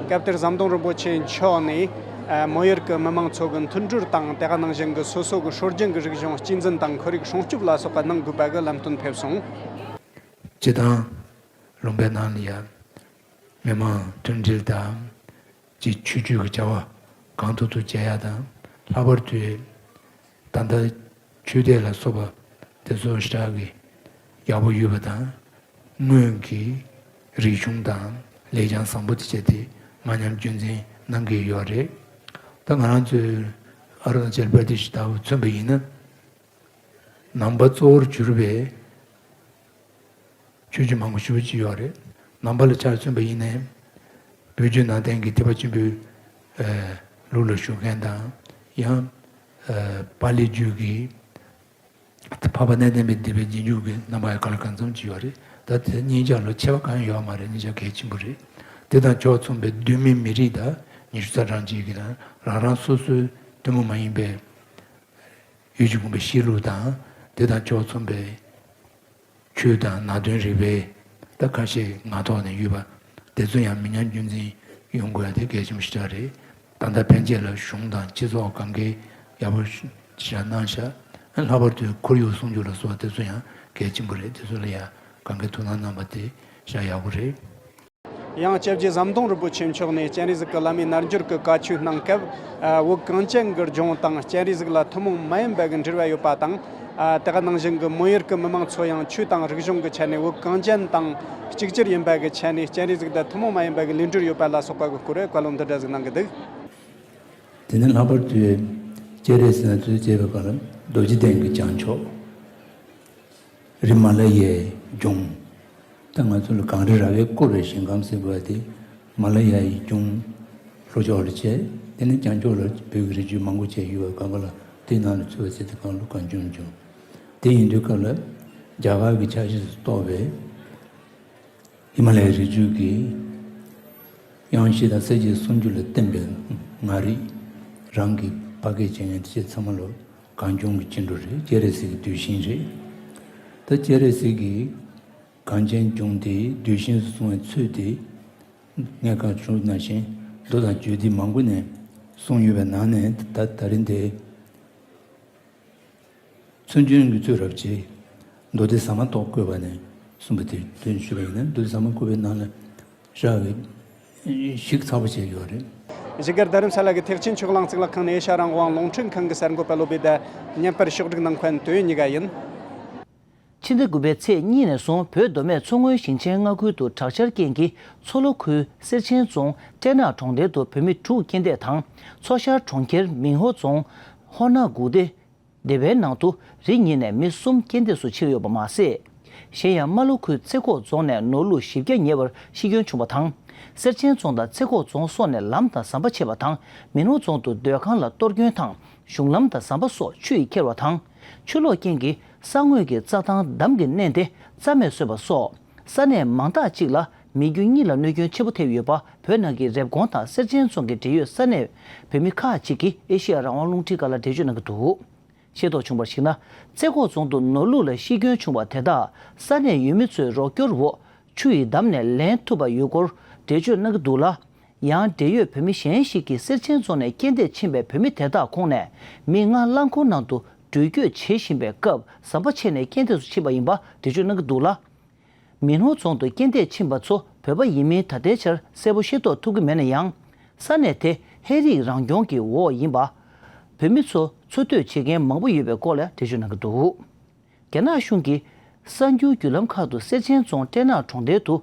སྐབས་དེར་ཟམ་གདོང་རིན་པོ་ཆེ་མཆོག་ནས། མོན་ཡུལ་གྱི་མི་མང་ཚོ་གི་མཐུན་སྒྲིལ་དང་། དེ་ག་ནང་བཞིན་གྱི་སོ་སོ་གི་སྲོལ་རྒྱུན་གྱི་རིག་གཞུང་གཅེས་འཛིན་དང་ཁོར་ཡུག་སྲུང་སྐྱོབ་ལ་སོགས་པ་གནང་དགོས་པ་གི་ལམ་སྟོན་ཕེབས་སོང་། སྤྱི་དང་། ལུང་པའི་ནང་ལ་ཡང་མི་མང་མཐུན་སྒྲིལ་དང་། ཅིག་ཆོས་བརྒྱུད་ཀྱི་བྱ་བ་གང་ཐུབ་ཐུབ་བྱེད་ཡ་དང་། ལྷག་པར་དུ་ད་ལྟ་ཆོས་དད་ལ་སོགས་པ་དེ་ཚོ་ཞེ་དྲག་གི་ཡག་པོ་ཡོད་པ་དང་། སྔོན་གྱི་རིག་གཞུང་དང་ལེགས་བྱང་བཟང་པོ་དེ་བྱས་ཏེ་མ་ཉམས་རྒྱུན་འཛིན་གནང་གི་ཡོད་རེད། ད་ང་རང་ཚོའི་ཨ་རུ་ན་ཅལ་པར་དེ་ཞིག་ལྟ་བུ་མཚོན་པ་ཡིན་ན། ནང་པ་གཙོ་བོར་གྱུར་པའི་ཆོས་བརྒྱུད་མང་པོ་ཞེ་པོ་ཅིག་ཡོད་རེད། ནང་པ་ལ་ཆ་མཚོན་པ་ཡིན་ནའི། བོད་བརྒྱུད་ནང་བསྟན་གྱི་ཐེག་པ་ཆེན་པོའི་ཨ་ལུགས་ལ་ཞུགས་མཁན་དང་། ཡང་ཨ་པཱ་ལི་བརྒྱུད་ཀྱི་འཕགས་པ་གནས་བརྟན་པའི་སྡེ་པའི་རྗེས་འཇུག་གི་རྣམ་པ་ཡང་གང་ལ་གང་འཚམ་ཅིག་ཡོད་རེད། ད་དེ་གཉིས་ཆར་ལ་ཁྱད་པར་གང་ཡང་ཡོད་མ་རེད། གཉིས་ཆ་གལ་ཆེན་པོ་རེད། དེ་དང་ཕྱོགས་མཚུངས་པའི་གདོད་མའི་མི་རིགས་དང་ཉི་ཤུ་རྩ་གྲངས་ཅིག་གིས་རང་རང་སོ་སོའི་ཐུན་མོང་མ་ཡིན་པའི་ཡུལ་གྱི་ཁམས་པའི་གཤིས་ལུགས་དང་། དེ་དང་ཕྱོགས་མཚུངས་པའི་ཆོས་དང་ནང་དོན་རིག་པའི་ད་ཁ་ཤས་ངག་ཐོག་ནས་ཡོད་པ་དེ་ཚོ་ཡང་མི་ཉམས་རྒྱུན་འཛིན་ཡོང་དགོས་ཡ་དེ་གལ་ཆེན་པོ་ཞེ་དྲག་རེད། ད་ལྟ་ཕན་ཆད་ལ་གཞུང་དང་སྤྱི་ཚོགས་གང་གའི་ཡག་པོ་ཞེ་དྲག་གནང་ཤག། ལྷག་པར་དུ་ཁོར་ཡུག་སྲུང་སྐྱོབ་ལ་སོགས་པ་དེ་ཚོ་ཡང་གལ་ཆེན་པོ་རེད། དེ་ཚོ་ལ་ཡང་གང་གའི་ཐུགས་སྣང་གནང་པ་དེ་ཞེ་དྲག་ཡག་པོ་རེད། ཡང་སྐྱབས་རྗེ་ཟམ་གདོང་རིན་པོ་ཆེ་མཆོག་ནས་སྤྱན་རས་གཟིགས་ཀྱི་བླ་མའི་རྣལ་འབྱོར་གྱི་བཀའ་ཆོས་གནང་སྐབས། ཨ། བོད་གངས་ཅན་གྱི་ལྗོངས་དང་སྤྱན་རས་གཟིགས་ལ་ཐུན་མོང་མ་ཡིན་པ་གི་འབྲེལ་བ་ཡོད་པ་དང་། ཨ། དེ་ག་ནང་བཞིན་གྱི་མོན་ཡུལ་གྱི་མི་མང་ཚོ་ཡང་ཆོས་དང་རིག་གཞུང་གི་ཆ་ནས་བོད་གངས་ཅན་དང་གཅིག་གྱུར་ཡིན་པ་གི་ཆ་ནས་སྤྱན་རས་གཟིགས་དང་ཐུན་མོང་མ་ཡིན་པ་གི་ལས་འབྲེལ་ཡོད་པ་ལ་སོགས་པ་གི་སྐོར་བཀའ་སློབ་འདི་འདྲ་ཟིག་གནང་གི་འདུག། དེ་ནས་ལྷག་པར་དུ་སྤྱན་རས་གཟིགས་ན་ཚོས་བྱས་པའི་སྐབས་ལ་རྡོ་རྗེ་གདན་གྱི་བྱང་ཕྱོགས། རི་མ་ལ་ཡའི་ལྗོངས། ད་ང་ཚོ་ལ་གངས་རི་ར་བས་བསྐོར་བའི་ཞིང་ཁམས་ཟེར་བ་དེ། མ་ལ་ཡའི་ལྗོངས་ལྷོ་ཕྱོགས་ལ་བྱས། དེ་ནས་བྱང་ཕྱོགས་ལ་བོད་ཀྱི་རི་རྒྱུད་མང་པོ་བྱས་ཡོད་པ་གང་ག་ལ་དེའི་ནང་ལ་ཚུད་པ་ཟེར་དེ་གང་ལ་གངས་ལྗོངས་ལྗོངས། དེ་ཡིན་དུས་སྐབས་ལ་རྒྱ་གར་གྱི་ཆ་ཤས་སུ་གཏོགས་པའི་ཧི་མ་ལ་ཡའི་རི་རྒྱུད་ཀྱི་གཡང་གཞི་དང་ས་གཞིའི་སུམ་ཅུ་ལ་བརྟེན་པའི་མངའ་རིས། རང་གི་ཕ་སྐད་བྱེད་མཁན་དེ་ཚོ་ཚང་མ་ལོ་གངས་ལྗོངས་ཀྱི་སྐྱེ་འགྲོ་རེད། སྤྱན་རས་གཟིགས་ཀྱི་གདུལ་ཞིང་རེད། ད་སྤྱན་རས་གཟིགས་ཀྱི་གངས་ཅན་ལྗོངས་དེ་གདུལ་ཞིང་སུ་སོང་བའི་ཚུལ་དེ་ངས་ག་ཚོད་ནང་བཞིན་མདོ་དང་རྒྱུད་སྡེ་མང་པོ་ནས་གསུངས་ཡོད་པའི་ནང་ནས། ད་ད་རིང་དེ་མཚོན་བྱོན་གྱི་ཚུལ་རབ་བྱེད། མདོ་སྡེ་ཟ་མ་ཏོག་བཀོད་པ་ནས་གསུངས་པ་དེ་དོན་ཞུས་པ་ཡིན་ན། མདོ་སྡེ་ཟ་མ་བཀོད་པའི་ནང་ལ་ཞེ་གི་ཞིབ་ཚགས་པོ་བྱས་ཡོད་རེད། བཞུགས་སྒར་རྡ་རམ་ས་ལ་གི་ཐེག་ཆེན་ཆོས་གླིང་གཙུག་ལག་ཁང་ནས་ཨེ་ཤ་རང་དབང་རླུང་འཕྲིན་ཁང་གི་གསར་འགོད་པ་བློ་བྷེ་དང་བརྙན་པར་ཕྱོགས་སྒྲིག་གནང་མཁན་དོན་གཉིས་ཀ་ཡིན། ཕྱི་ཟླ་དགུ་པའི་ཚེས་གཉིས་ནས་བཟུང་བོད་མདོ་སྨད་མཚོ་སྔོན་ཞིང་ཆེན་མངའ་ཁུལ་དུ་དྲག་ཆར་རྐྱེན་གྱིས་མཚོ་ལྷོ་ཁུལ་གསེར་ཆེན་རྫོང་སྤྲེ་ནག་གྲོང་རྡལ་དུ་བོད་མི་དྲུག་རྐྱེན་འདས་དང་། མཚོ་ཤར་གྲོང་ཁྱེར་མིན་ཧོ་རྫོང་ཧོ་ན་གུ་ཏེ་སྡེ་བའི་ནང་དུ་རི་ཉིལ་ནས་མི་གསུམ་རྐྱེན་འདས་སུ་ཕྱིན་ཡོད་པ་མ་ཟད། གཞན་ཡང་རྨ་ལྷོ་ཁུལ་རྩེ་ཁོག་རྫོང་ནས་ནོར་ལུག་བཞི་བརྒྱ་ཉེ་བར་ཤི་སྐྱོན་བྱུང་བ་དང་། གསེར་ཆེན་རྫོང་དང་རྩེ་ཁོག་རྫོང་སོགས་ནས་ལམ་དང་ཟམ་པ་ཆད་པ་དང་། མིན་ཧོ་རྫོང་དུ་སྡོད་ཁང་ལ་གཏོར་སྐྱོན་དང་། གཞུང་ལམ་དང་ཟམ་པ་སོགས་ཆུ་ཡིས་ཁྱེར་བ་དང་། ཆུ་ལོག་རྐྱེན་གྱིས་ས་ངོས་ཀྱི་རྩྭ་ཐང་འདམ་གྱིས་མནན་ཏེ་རྩྭ་མེད་བཟོས་པ་སོགས། ས་གནས་མང་དག་ཅིག་ལ་མི་རྒྱུ་གཉིས་ལ་གནོད་སྐྱོན་ཆེན་པོ་ཐེབས་ཡོད་པ། བོད་ནང་གི་རེབ་གོང་དང་གསེར་ཆེན་རྫོང་གི་འབྲེལ་ཡོད་ས་གནས་བོད་མི་ཁག་ཅིག་གིས་ཨེ་ཤེ་ཡ་རང་དབང་རླུང་འཕྲིན་ཁང་ལ་འགྲེལ་བརྗོད་གནང་གི་འདུག། ཤེས་རྟོགས་བྱུང་བར་གཞིགས་ན། རྩེ་ཁོག་རྫོང་དུ་ནོར་ལུག་ལ་ཤི་སྐྱོན་བྱུང་བ་དེ་དག་ས་གནས་ཡུལ་མི་ཚོའི་རོགས་སྐྱོར་འོག་ཆུ་ཡིས་བསྡམས་ནས་ལེན་ཐུབ་པ་ཡོད་སྐོར་འགྲེལ་བརྗོད་གནང་གི་འདུག་ལ། ཡང་འབྲེལ་ཡོད་བོད་མི་གཞན་ཞིག་གིས་གསེར་ཆེན་རྫོང་ནས་རྐྱེན་འདས་ཕྱིན་པའི་བོད་མི་དེ་དག་ཁོངས་ནས་མི་ལྔ་རླངས་འཁོར་ནང་དུ་འགྲུལ་སྐྱོད་བྱེད་བཞིན་པའི་སྐབས་ཟམ་པ་ཆད་ནས་རྐྱེན་འདས་སུ་ཕྱིན་པ་ཡིན་པ་འགྲེལ་བརྗོད་གནང་གི་འདུག་ལ། མིན་ཧོ་རྫོང་དུ་རྐྱེན་འདས་ཕྱིན་པ་ཚོ་བོད་པ་ཡིན་མིན་ད་ལྟའི་ཆར་གསལ་པོ་ཤེས་རྟོགས་ཐུབ་ཀྱི་མེད་ན་ཡང་། ས་གནས་དེ་ཧེ་རིག་རང་སྐྱོང་གི་འོག་ཡིན་པ། བོད་མི་ཚོ་འཚོ་སྡོད་བྱེད་མཁན་མང་པོ་ཡོད་པའི་སྐོར་ལ་འགྲེལ་བརྗོད་གནང་གི་འདུག། རྒྱ་ནག་གཞུང་གིས་གསར་འགྱུར་བརྒྱུད་ལམ་ཁག་ཏུ་གསེར་ཆེན་རྫོང་སྤྲེ་ནག་གྲོང་རྡལ་དུ་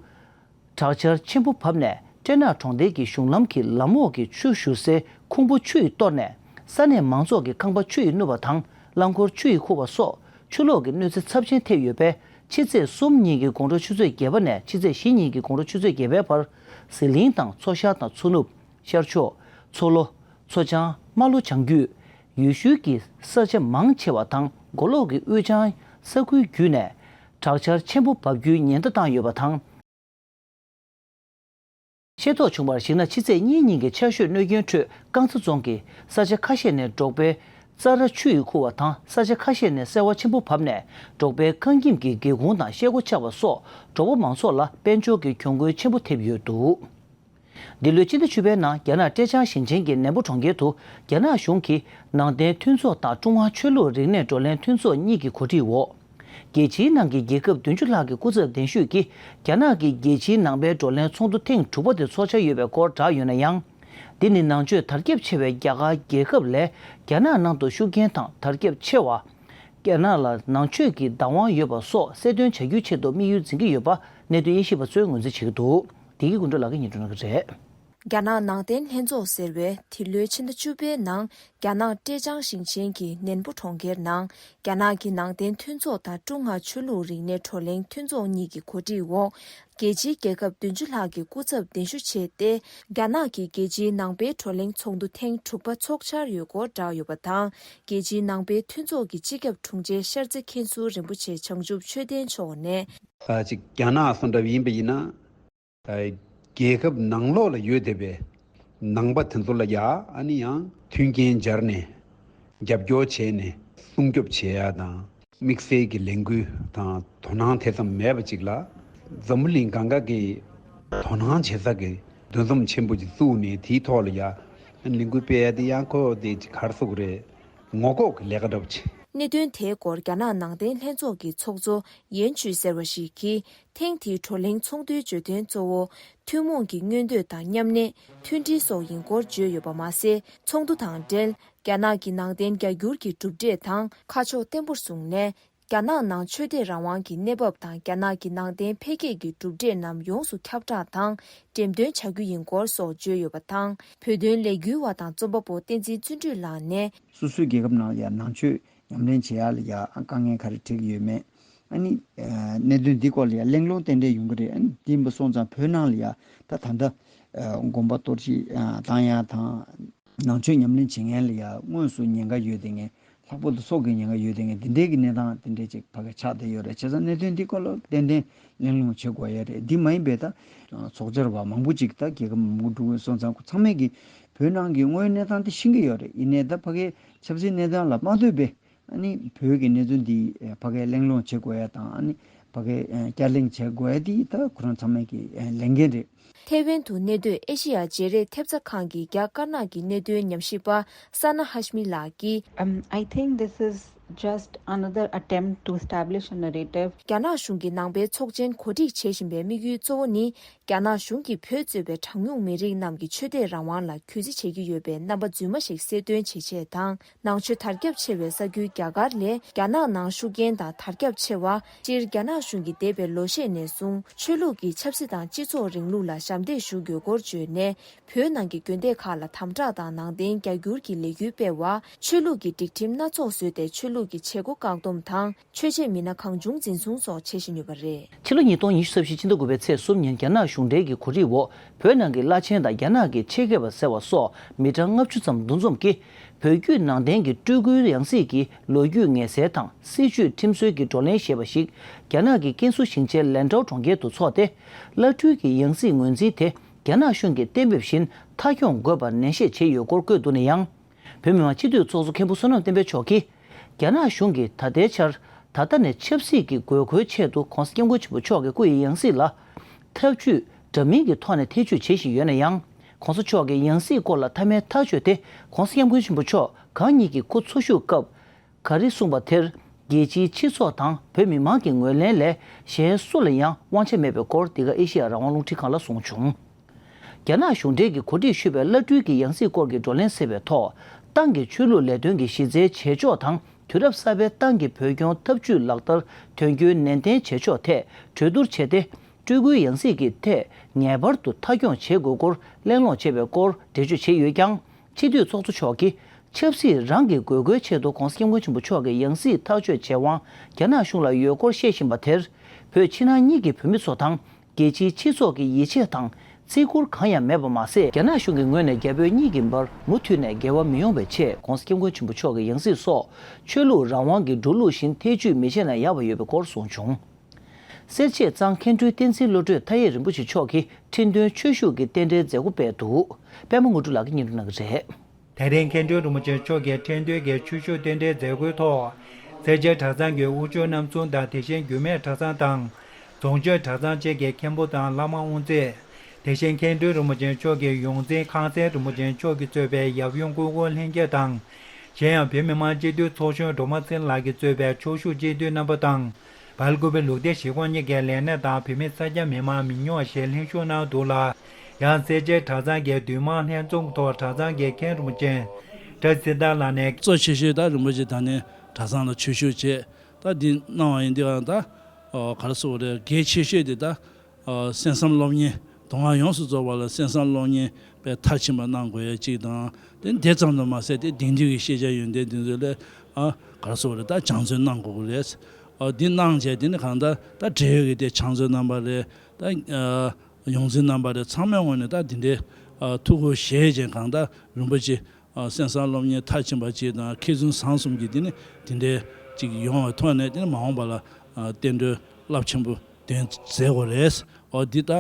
དྲག་ཆར་ཆེན་པོ་བབས་ནས། སྤྲེ་ནག་གྲོང་རྡལ་གྱི་གཞུང་ལམ་གྱི་ལམ་འོག་གི་ཆུ་བཞུར་སའི་ཁུང་བུ་ཆུ་ཡིས་གཏོར་ནས། ས་གནས་མང་ཚོགས་ཀྱི་ཁང་པ་ཆུ་ཡིས་བསྣུབས་པ་དང་། རླངས་འཁོར་ཆུ་ཡིས་ཁུག་པ་སོགས་ཆུ་ལོག་གི་གནོད་འཚེ་ཚབས་ཆེན་ཐེབས་ཡོད་པས། ཕྱི་ཚེས་གསུམ་ཉིན་གྱི་དགོང་དྲོ་ཆུ་ཚོད་བརྒྱད་པ་ནས་ཕྱི་ཚེས་བཞི་ཉིན་གྱི་དགོང་དྲོ་ཆུ་ཚོད་བརྒྱད་པའི་བར། ཟི་ལིང་དང་མཚོ་ཤར་དང་མཚོ་ནུབ། ཤར་ཕྱོགས། མཚོ་ལྷོ། མཚོ་བྱང་། རྨ་ལྷོ་བྱང་རྒྱུད། ཡུལ་ཤུལ་གྱི་ས་ཆ་མང་ཆེ་བ་དང་། མགོ་ལོག་གི་དབུས་བྱང་ས་ཁུལ་བརྒྱུད་ནས་དྲག་ཆར་ཆེན་པོ་བབས་རྒྱུའི་ཉེན་བརྡ་བཏང་ཡོད་པ་དང་། ཤེས་རྟོགས་བྱུང་བར་གཞིགས་ན། ཕྱི་ཚེས་གཉིས་ཉིན་གྱི་ཆར་ཞོད་གནོད་སྐྱོན་ཁྲོད་རྐང་ཚ་རྫོང་གི་ས་ཆ་ཁ་ཤས་ནས་འབྲོག་པའི་རྩྭ་ར་ཆུ་ཡིས་ཁུག་པ་དང་། ས་ཆ་ཁ་ཤས་ནས་སེར་བ་ཆེན་པོ་བབས་ནས་འབྲོག་པའི་ཁང་ཁྱིམ་གྱི་སྒེའུ་ཁུང་དང་ཤེལ་སྒོ་ཆག་པ་སོགས་འབྲོག་པ་མང་ཚོགས་ལ་དཔལ་འབྱོར་གྱི་གྱོང་གུན་ཆེན་པོ་ཐེབས་ཡོད་འདུག། འདི་ལོའི་སྤྱི་ཟླ་བཅུ་པའི་ནང་རྒྱ་ནག་ཀྲེ་ཅང་ཞིང་ཆེན་གྱི་ནན་པོ་གྲོང་ཁྱེར་དུ་རྒྱ་ནག་གཞུང་གིས་ནང་བསྟན་མཐུན་ཚོགས་དང་ཀྲུང་ཧྭ་ཆོས་ལུགས་རིག་གནས་བགྲོ་གླེང་མཐུན་ཚོགས་གཉིས་ཀྱི་གོ་སྒྲིག་འོག། རྒྱལ་སྤྱིའི་ནང་གི་རྒྱལ་ཁབ་བདུན་ཅུ་ལྷག་གི་སྐུ་ཚབ་གདན་ཞུས་ཀྱིས་རྒྱ་ནག་གི་རྒྱལ་སྤྱིའི་ནང་པའི་བགྲོ་གླེང་ཚོགས་འདུ་ཐེངས་དྲུག་པ་དེ་འཚོགས་འཆར་ཡོད་པའི་སྐོར་བསྒྲགས་ཡོད་ན་ཡང་། འདི་ནི་ནང་ཆོས་དར་ཁྱབ་ཆེ་བའི་རྒྱ་གར་རྒྱལ་ཁབ་ལས་རྒྱ་ནག་ནང་དུ་ཤུགས་རྐྱེན་དང་དར་ཁྱབ་ཆེ་བ། རྒྱ་ནག་ལ་ནང་ཆོས་ཀྱི་བདག་དབང་ཡོད་པ་སོགས་གསལ་སྟོན་བྱ་རྒྱུའི་ཆེད་དུ་དམིགས་ཡུལ་འཛིན་གྱི་ཡོད་པ་གནད་དོན་དབྱེ་ཞིབ་པ་ཚོས་ངོས་འཛིན་བྱེད་ཀྱི་འདུག། བདེ་སྐྱིད་ཀུན་སྒྲོན་ལགས་ཀྱིས་སྙན་སྒྲོན་གནང་གི་རེད། རྒྱ་ནག་ནང་བསྟན་ལྷན་ཚོགས་ཟེར་བས་འདི་ལོའི་ཕྱི་ཟླ་བཅུ་པའི་ནང་རྒྱ་ནག་ཀྲེ་ཅང་ཞིང་ཆེན་གྱི་ནན་པོ་གྲོང་ཁྱེར་ནང་རྒྱ་ནག་གི་ནང་བསྟན་མཐུན་ཚོགས་དང་ཀྲུང་ཧྭ་ཆོས་ལུགས་རིག་གནས་བགྲོ་གླེང་མཐུན་ཚོགས་གཉིས་ཀྱི་གོ་སྒྲིག་འོག་རྒྱལ་སྤྱིའི་རྒྱལ་ཁབ་བདུན་ཅུ་ལྷག་གི་སྐུ་ཚབ་གདན་ཞུ་བྱས་ཏེ། རྒྱ་ནག་གི་རྒྱལ་སྤྱིའི་ནང་པའི་བགྲོ་གླེང་ཚོགས་འདུ་ཐེངས་དྲུག་པ་འཚོགས་འཆར་ཡོད་སྐོར་བསྒྲགས་ཡོད་པ་དང་། རྒྱལ་སྤྱིའི་ནང་པའི་མཐུན་ཚོགས་ཀྱི་སྤྱི་ཁྱབ་དྲུང་ཆེ་ཤར་རྩེ་མཁན་ཟུར་རིན་པོ་ཆེ་བྱང་ཆུབ་ཆོས་ལྡན་མཆོག་ནས། ཨ་ཅིག་རྒྱ་ནག་སོང་འདྲ་བ་ཡིན་པ་ཡིན་ན། ཨ་རྒྱལ་ཁབ་ནང་ལོགས་ལ་ཡོད་བསྡད་པའི་ནང་པ་དེ་ཚོ་ལ་ཡ། ཨ་ནི་ཡང་མཐུན་རྐྱེན་སྦྱར་ནས་རྒྱབ་སྐྱོར་བྱས་ནས་སྲུང་སྐྱོབ་བྱེད་ཡ་དང་། དམིགས་བསལ་གྱི་ལས་འགུལ་དང་དོ་སྣང་དེ་ཙམ་མེད་པ་ཅིག་ལ། འཛམ་བུ་གླིང་སྒང་ག་གི་དོ་སྣང་བྱེད་ས་གི་འདུ་འཛོམས་ཆེན་པོ་ཅིག་བཙུགས་ནས། དེའི་ཐོག་ལ་ཡ་ལས་འགུལ་སྤེལ་ཡ་དེ་ཡང་ཁོ་དེ་ཅིག་ག་རེ་ཟེར་དགོས་རེད། ངོ་ལྐོག་གི་ལས་ཀ་འདྲ་པོ་ཅིག། གནད་དོན་དེའི་སྐོར་རྒྱ་ནག་ནང་བསྟན་ལྷན་ཚོགས་ཀྱི་ཚོགས་གཙོ་ཡན་ཆུས་ཟེར་བ་ཞིག་གིས། ཐེངས་འདིའི་བགྲོ་གླེང་ཚོགས་འདུའི་བརྗོད་དོན་གཙོ་བོ། ཐུན་མོང་གི་མངོན་འདོད་དང་མཉམ་གནས། མཐུན་སྒྲིལ་སོགས་ཡིན་སྐོར་བརྗོད་ཡོད་པ་མ་ཟད། ཚོགས་འདུ་དང་འབྲེལ། རྒྱ་ནག་གི་ནང་བསྟན་རྒྱ་སྒྱུར་གྱི་གྲུབ་འབྲས་དང་ཁ་ཕྱོགས་བརྟན་པོར་བཟུང་ནས། རྒྱ་ནག་ནང་ཆོས་དད་རང་དབང་གི་གནས་བབ་དང་། རྒྱ་ནག་གི་ནང་བསྟན་འཕེལ་རྒྱས་ཀྱི་གྲུབ་འབྲས་རྣམས་ཡོངས་སུ་ཁྱབ་བསྒྲགས་དང་འགྲེམས་སྟོན་བྱ་རྒྱུ་ཡིན་སྐོར་སོགས་བརྗོད་ཡོད་པ་དང་། བོད་དོན་ལས་འགུལ་བ་དང་རྩོམ་པ་པོ་བསྟན་འཛིན་བརྩོན་འགྲུས་ལགས་ནས། སོ་སོའི་རྒྱལ་ཁབ་ནང་ཡང་ནང་ཆོས་ཉམས་ལེན་བྱེད་ཡག་ལ་ཡང་དཀའ་ངལ་ག་རེ་འཕྲད་ཀྱི་ཡོད་མེད། ཨ་ནི། ཨ། གནད་དོན་འདི་སྐོར་ལ་ཡང་གླེང་སློང་ཏན་ཏན་ཡོང་གི་རེད། ཨ་ནི་འདི་མ་སོང་ཙང་བོད་ནང་ལ་ཡང་ད་ད་ལྟ། ཨ། དགོན་པ་གཏོར་བཤིག་ཨ། བཏང་ཡག་དང་། ནང་ཆོས་ཉམས་ལེན་བྱེད་མཁན་ལ་ཡང་དངོས་སུ་ཉེན་ཁ་ཡོད་བསྡད་མཁན། ལྷག་པར་དུ་སྲོག་གི་ཉེན་ཁ་ཡོད་བསྡད་མཁན་འདི་འདྲའི་གི་གནས་སྟངས་དེ་འདྲའི་ཅིག་ཕ་གི་ཆགས་བསྡད་ཡོད་རེད། བྱས་ཙང་གནད་དོན་འདི་སྐོར་ལ་ཏན་ཏན་གླེང་སློང་བྱེད་དགོས་ཡ་རེད། འདི་མ་ཡིན་པའི་ད་ཚོགས་བཅར་བ་མང་པོ་ཅིག་ད་རྒྱལ་ཁབ་མང་པོ་འགྲོ་གི་སོང་ཙང་ཁོ་ཚང་མས་གི་བོད་ནང་གི་དངོས་ཡོད་གནས་སྟངས་དེ་ཤེས་ཀྱི་ཡོད་རེད། ཡིན་ནའི་ད་ཕ་གིའི་ཆབ་སྲིད་གནས་སྟངས་ལ་མ་ལྟོས་པའི་ཨ་ནི་བོད་ཀྱི་གནས་ཚུལ་འདི་ཕ་གིར་གླེང་སློང་བྱེད་དགོས་ཡ་དང་། ཨ་ནི་ཕ་གིར་བསྐྱར་གླེང་བྱེད་དགོས་ཡ་འདི་ད་ཁོ་རང་ཚང་མས་ཀྱི་ལས་འགན་རེད། ཐེ་ཝན་དུ་གནས་སྡོད་ཨེ་ཤེ་ཡ་བརྗེ་རེས་ཐེབས་རྩ་ཁང་གི་རྒྱ་དཀར་ནག་གི་གནད་དོན་ཉམས་ཞིབ་པ་ས་ན་ཧ་ཤ་མི་ལགས་ཀྱིས། Um, I think this is just another attempt to establish a narrative. རྒྱ་ནག་གཞུང་གིས་ནང་པའི་ཚོགས་ཆེན་གོ་སྒྲིག་བྱེད་བཞིན་པའི་དམིགས་ཡུལ་གཙོ་བོ་ནི། རྒྱ་ནག་གཞུང་གིས་བོད་གཙོས་པའི་གྲངས་ཉུང་མི་རིགས་རྣམས་ཀྱི་ཆོས་དད་རང་དབང་ལ་གུས་བརྩི་བྱེད་ཀྱི་ཡོད་པའི་རྣམ་པ་རྫུན་མ་ཞིག་གསལ་སྟོན་བྱེད་ཆེད་དང་། ནང་ཆོས་དར་ཁྱབ་ཆེ་བའི་ས་ཁུལ་རྒྱ་གར་ལས་རྒྱ་ནག་ནང་ཤུགས་རྐྱེན་དང་དར་ཁྱབ་ཆེ་བ། སྤྱིར་རྒྱ་ནག་གཞུང་གིས་འདས་པའི་ལོ་ཤས་ནས་བཟུང་ཆོས་ལུགས་ཀྱིས་ཆབ་སྲིད་དང་སྤྱི་ཚོགས་རིང་ལུགས་ལ་ཞབས་འདེགས་ཞུ་དགོས་སྐོར་བརྗོད་ནས། བོད་ནང་གི་དགོན་སྡེ་ཁག་ལ་དམ་དྲག་དང་ནང་བསྟན་རྒྱ་སྒྱུར་གྱི་ལས་འགུལ་སྤེལ་བ། ཆོས་ལུགས་ཀྱི་སྒྲིག་ཁྲིམས་སྣ་ཚོགས་བཟོས་ཏེ་ཆོས་ལུགས་ཀྱི་བྱེད་སྒོ་བཀག་སྡོམ་དང་། ཆོས་བྱེད་མི་སྣ་གང་བྱུང་འཛིན་བཟུང་སོགས་བྱེད་བཞིན་ཡོད་པ་རེད། ཕྱི་ལོ་ཉིས་སྟོང་ཉི་ཤུ་རྩ་བཞི་ཕྱི་ཟླ་དགུ་པའི་ཚེས་གསུམ་ཉིན་རྒྱ་ནག་གཞུང་འབྲེལ་གྱི་གོ་སྒྲིག་འོག་བོད་ནང་གི་བླ་ཆེན་དང་རྒྱ་ནག་གི་ཆེད་མཁས་པ་ཟེར་བ་སོགས་མི་གྲངས་ལྔ་བཅུ་ཙམ་འདུ་འཛོམས་ཀྱིས། བོད་བརྒྱུད་ནང་བསྟན་གྱི་སྤྲུལ་སྐུའི་ཡང་སྲིད་ཀྱི་ལོ་རྒྱུས་ངེས་གསལ་དང་སྲིད་བྱུས་ཁྲིམས་སྲོལ་གྱི་བགྲོ་གླེང་ཞེས་པ་ཞིག་རྒྱ་ནག་གི་ཀན་སུའུ་ཞིང་ཆེན་ལན་ཀྲའོ་གྲོང་ཁྱེར་དུ་འཚོགས་ཏེ། བླ་སྤྲུལ་གྱི་ཡང་སྲིད་ངོས་འཛིན་དེ་རྒྱ་ནག་གཞུང་གིས་གཏན་འབེབས་བཞིན་མཐའ་འཁྱོངས་དགོས་པར་ནན་བཤད་བྱས་ཡོད་སྐོར་བཀོད་འདུག་ན་ཡང་། བོད་མི་མང་སྤྱི་འཐུས་ཚོགས་གཙོ་མཁན་པོ་བསོད་ནམས་བསྟན་འཕེལ་མཆོག་གིས། རྒྱ་ནག་གཞུང་གིས་ད་ལྟའི་ཆར་ད་ལྟ་ནས་ཆབ་སྲིད་ཀྱི་དགོས་མཁོའི་ཆེད་དུ་༸གོང་ས་༸སྐྱབས་མགོན་ཆེན་པོ་མཆོག་གི་སྐུ་ཡི་ཡང་སྲིད་ལ་ཐབས་ཇུས་འདྲ་མིན་གྱི་ཐོག་ནས་ཐེ་བྱུས་བྱེད་བཞིན་ཡོད་ན་ཡང་། ༸གོང་ས་མཆོག་གི་ཡང་སྲིད་སྐོར་ལ་མཐའ་མའི་ཐག་གཅོད་དེ་༸གོང་ས་༸སྐྱབས་མགོན་ཆེན་པོ་མཆོག་གང་ཉིད་ཀྱི་སྐུ་འཚོ་བཞུགས་སྐབས་ག་རེ་གསུངས་པ་དེར་རྒྱལ་སྤྱིའི་སྤྱི་ཚོགས་དང་བོད་མི་མང་གི་ངོས་ལེན་ལས་གཞན་སུ་ལ་ཡང་དབང་ཆ་མེད་པའི་སྐོར་འདི་ག་ཨེ་ཤེ་ཡ་རང་དབང་རླུང་འཕྲིན་ཁང་ལ་གསུངས་བྱུང་། རྒྱ་ནག་གཞུང་འབྲེལ་གྱིས་གོ་སྒྲིག་ཞུས་པའི་བླ་སྤྲུལ་གྱི་ཡང་སྲིད་སྐོར་གྱི་བགྲོ་གླེང་ཟེར་བའི་ཐོག་ཏང་གི་ཆོས་ལུགས་ལས་དོན་གྱི་གཞི་རྩའི་བྱེད་ཕྱོགས་དང་དུས་རབས་གསར་པའི་ཏང་གི་བོད་སྐྱོང་ཐབས་ཇུས་ལག་བསྟར་དོན་འཁྱོལ་ནན་ཏན་བྱེད་ཕྱོགས་ཐད་གྲོས་བསྡུར་བྱས་ཏེ། སྤྲུལ་སྐུའི་ཡང་སྲིད་ཀྱི་ཐད་ངེས་པར་དུ་མཐའ་འཁྱོངས་བྱེད་དགོས་སྐོར་གླེང་སློང་བྱས་པའི་སྐོར་འགྲེལ་བརྗོད་བྱས་ཡོད་ཀྱང་། སྤྱི་འཐུས་ཚོགས་གཙོ་མཆོག་གིས་ཆབ་སྲིད་རང་གི་དགོས་མཁོའི་ཆེད་དུ་༸གོང་ས་༸སྐྱབས་མགོན་ཆེན་པོ་མཆོག་གི་ཡང་སྲིད་ཐག་གཅོད་བྱེད་དབང་རྒྱ་ནག་གཞུང་ལ་ཡོད་སྐོར་བཤད་བཞིན་པ་དེར། བོད་ཕྱི་ནང་གཉིས་ཀྱི་བོད་མི་ཚོ་དང་། རྒྱལ་སྤྱིའི་སྤྱི་ཚོགས་ཀྱི་ཡིད་ཆེས་དང་བརྩི་བཀུར་གང་ཡང་མེད་པ་མ་ཟད། རྒྱ་ནག་གཞུང་གི་ངོས་ནས་རྒྱ་བོད་གཉིས་ཀྱི་བར་མུ་མཐུད་ནས་འགལ་བ་མི་ཡོང་བའི་ཆེད་༸གོང་ས་༸སྐྱབས་མགོན་ཆེན་པོ་མཆོག་གི་ཡང་སྲིད་སོགས་ཆོས་ལུགས་རང་དབང་གི་འགྲོ་ལུགས་བཞིན་ཐེ་བྱུས་མི་བྱེད་ན་ཡག་པ་ཡོད་པའི་སྐོར་གསུངས་བྱུང་། སེར་བྱེས་གཙང་མཁན་སྤྲུལ་བསྟན་འཛིན་བློ་གྲོས་མཐའ་ཡས་རིན་པོ་ཆེ་མཆོག་གིས་ཁྲི་འདོན་ཆོས་ཞུགས་ཀྱི་རྟེན་འབྲེལ་མཛད་སྒོ་སྤེལ་འདུག་པད་མ་དངོས་གྲུབ་ལགས་ཀྱིས་སྙན་སྒྲོན་གནང་གི་རེད། དེ་རིང་མཁན་སྤྲུལ་རིན་པོ་ཆེ་མཆོག་གི་ཁྲི་འདོན་གྱི་ཆོས་ཞུགས་རྟེན་འབྲེལ་མཛད་སྒོའི་ཐོག་སེར་བྱེས་གྲྭ་ཚང་གི་དབུ་ཆོས་རྣམ་གསུམ་དང་། དེ་བཞིན་འགྱུར་མེད་གྲྭ་ཚང་དང་། རྫོང་ཆོས་གྲྭ་ཚང་བཅས་ཀྱི་མཁན་པོ་དང་བླ་མ་དབུ་མཛད། དེ་བཞིན་མཁན་སྤྲུལ་རིན་པོ་ཆེ་མཆོག་གི་ཡོངས་འཛིན་ཁང་གསར་རིན་པོ་ཆེ་མཆོག་གིས་གཙོས་པའི་ཡབ་ཡུམ་སྐུ་འཁོར་ལྷན་རྒྱས་དང་། གཞན་ཡང་བོད་མི་མང་སྤྱི་འཐུས་ཚོགས་གཞོན་སྒྲོལ་མ་ཚེ་རིང་ལགས་ཀྱིས་གཙོས་པའི་ཕྱོགས་བཞུགས་སྤྱི་འཐུས་རྣམ་པ་དང་། བལ་ཀུ་པེ་ལུགས་བདེ་གཞིས་ཁོངས་གཉིས་ཀྱི་ལས་སྣེ་དང་བོད་མི་གསར་སྐྱེས་མི་མང་མི་ཉུང་བ་ཞིག་ལྷན་ཞུགས་གནང་འདུག་ལ། ཡང་སེར་བྱེས་གྲྭ་ཚང་གི་འདུས་མང་ལྷན་འཛོམས་ཐོག་གྲྭ་ཚང་གི་མཁན་རིན་པོ་ཆེ་བཀྲ་ཤིས་སྲས་དར་ལགས་ནས། གཙོ་ཆེ་ཤོས་ད་རིན་པོ་ཆེ་ད་ནི་གྲྭ་ཚང་ལ་ཆོས་ཞུགས་བྱས། ད་འདི་གནང་བ་ཡིན་དུས་ད་ག་རེ་ཟེར་དགོས་རེད། གལ་ཆེ་ཤོས་དེ་ད་གསན་བསམ་སློབ་གཉེར། མདོ་སྔགས་ཡོངས་སུ་རྫོགས་པ་ལ་གསན་བསམ་སློབ་གཉེར་དཔེ་མཐར་ཕྱིན་པ་གནང་དགོས་ཡ་གཅིག་དང་། དེ་དེ་ཙམ་དུ་མ་ཟད་དེ་དེང་དུས་ཀྱི་ཤེས་བྱ་ཡོན་ཏན་དེ་ཚོ་ལ་ཨ་ག་རེ་ཟེར་དགོས་རེད། ད་སྦྱང་བརྩོན་གནང་དགོས་ཀྱི་རེད། ཨ་འདི་གནང་བྱས་དེ་ནི་གང་ལྟར་ད་འབྲེལ་ཡོད་ཀྱི་དེ་ཕྱག་མཛོད་རྣམ་པ་རེད། ད་ཨ་ཡོངས་འཛིན་རྣམ་པ་རེད། ཚང་མའི་ངོས་ནས་ད་དེ་འདྲའི་ཨ་ཐུགས་ཁུར་བཞེས་བྱས་གང་ལྟར་རིན་པོ་ཆེ་ཨ་གསན་བསམ་སློབ་གཉེར་མཐར་ཕྱིན་པ་ཅིག་དང་། མཁས་བཙུན་བཟང་གསུམ་གྱི་དེ་ནི་དེ་འདྲའི་ཅིག་ཡོང་བའི་ཐོག་ནས་དེ་ནི་མ་འོངས་པ་ལ་ཨ་བསྟན་འགྲོའི་རླབས་ཆེན་པོ་འདོན་མཛད་དགོས་རེད། ཨོ་འདི་ལྟ་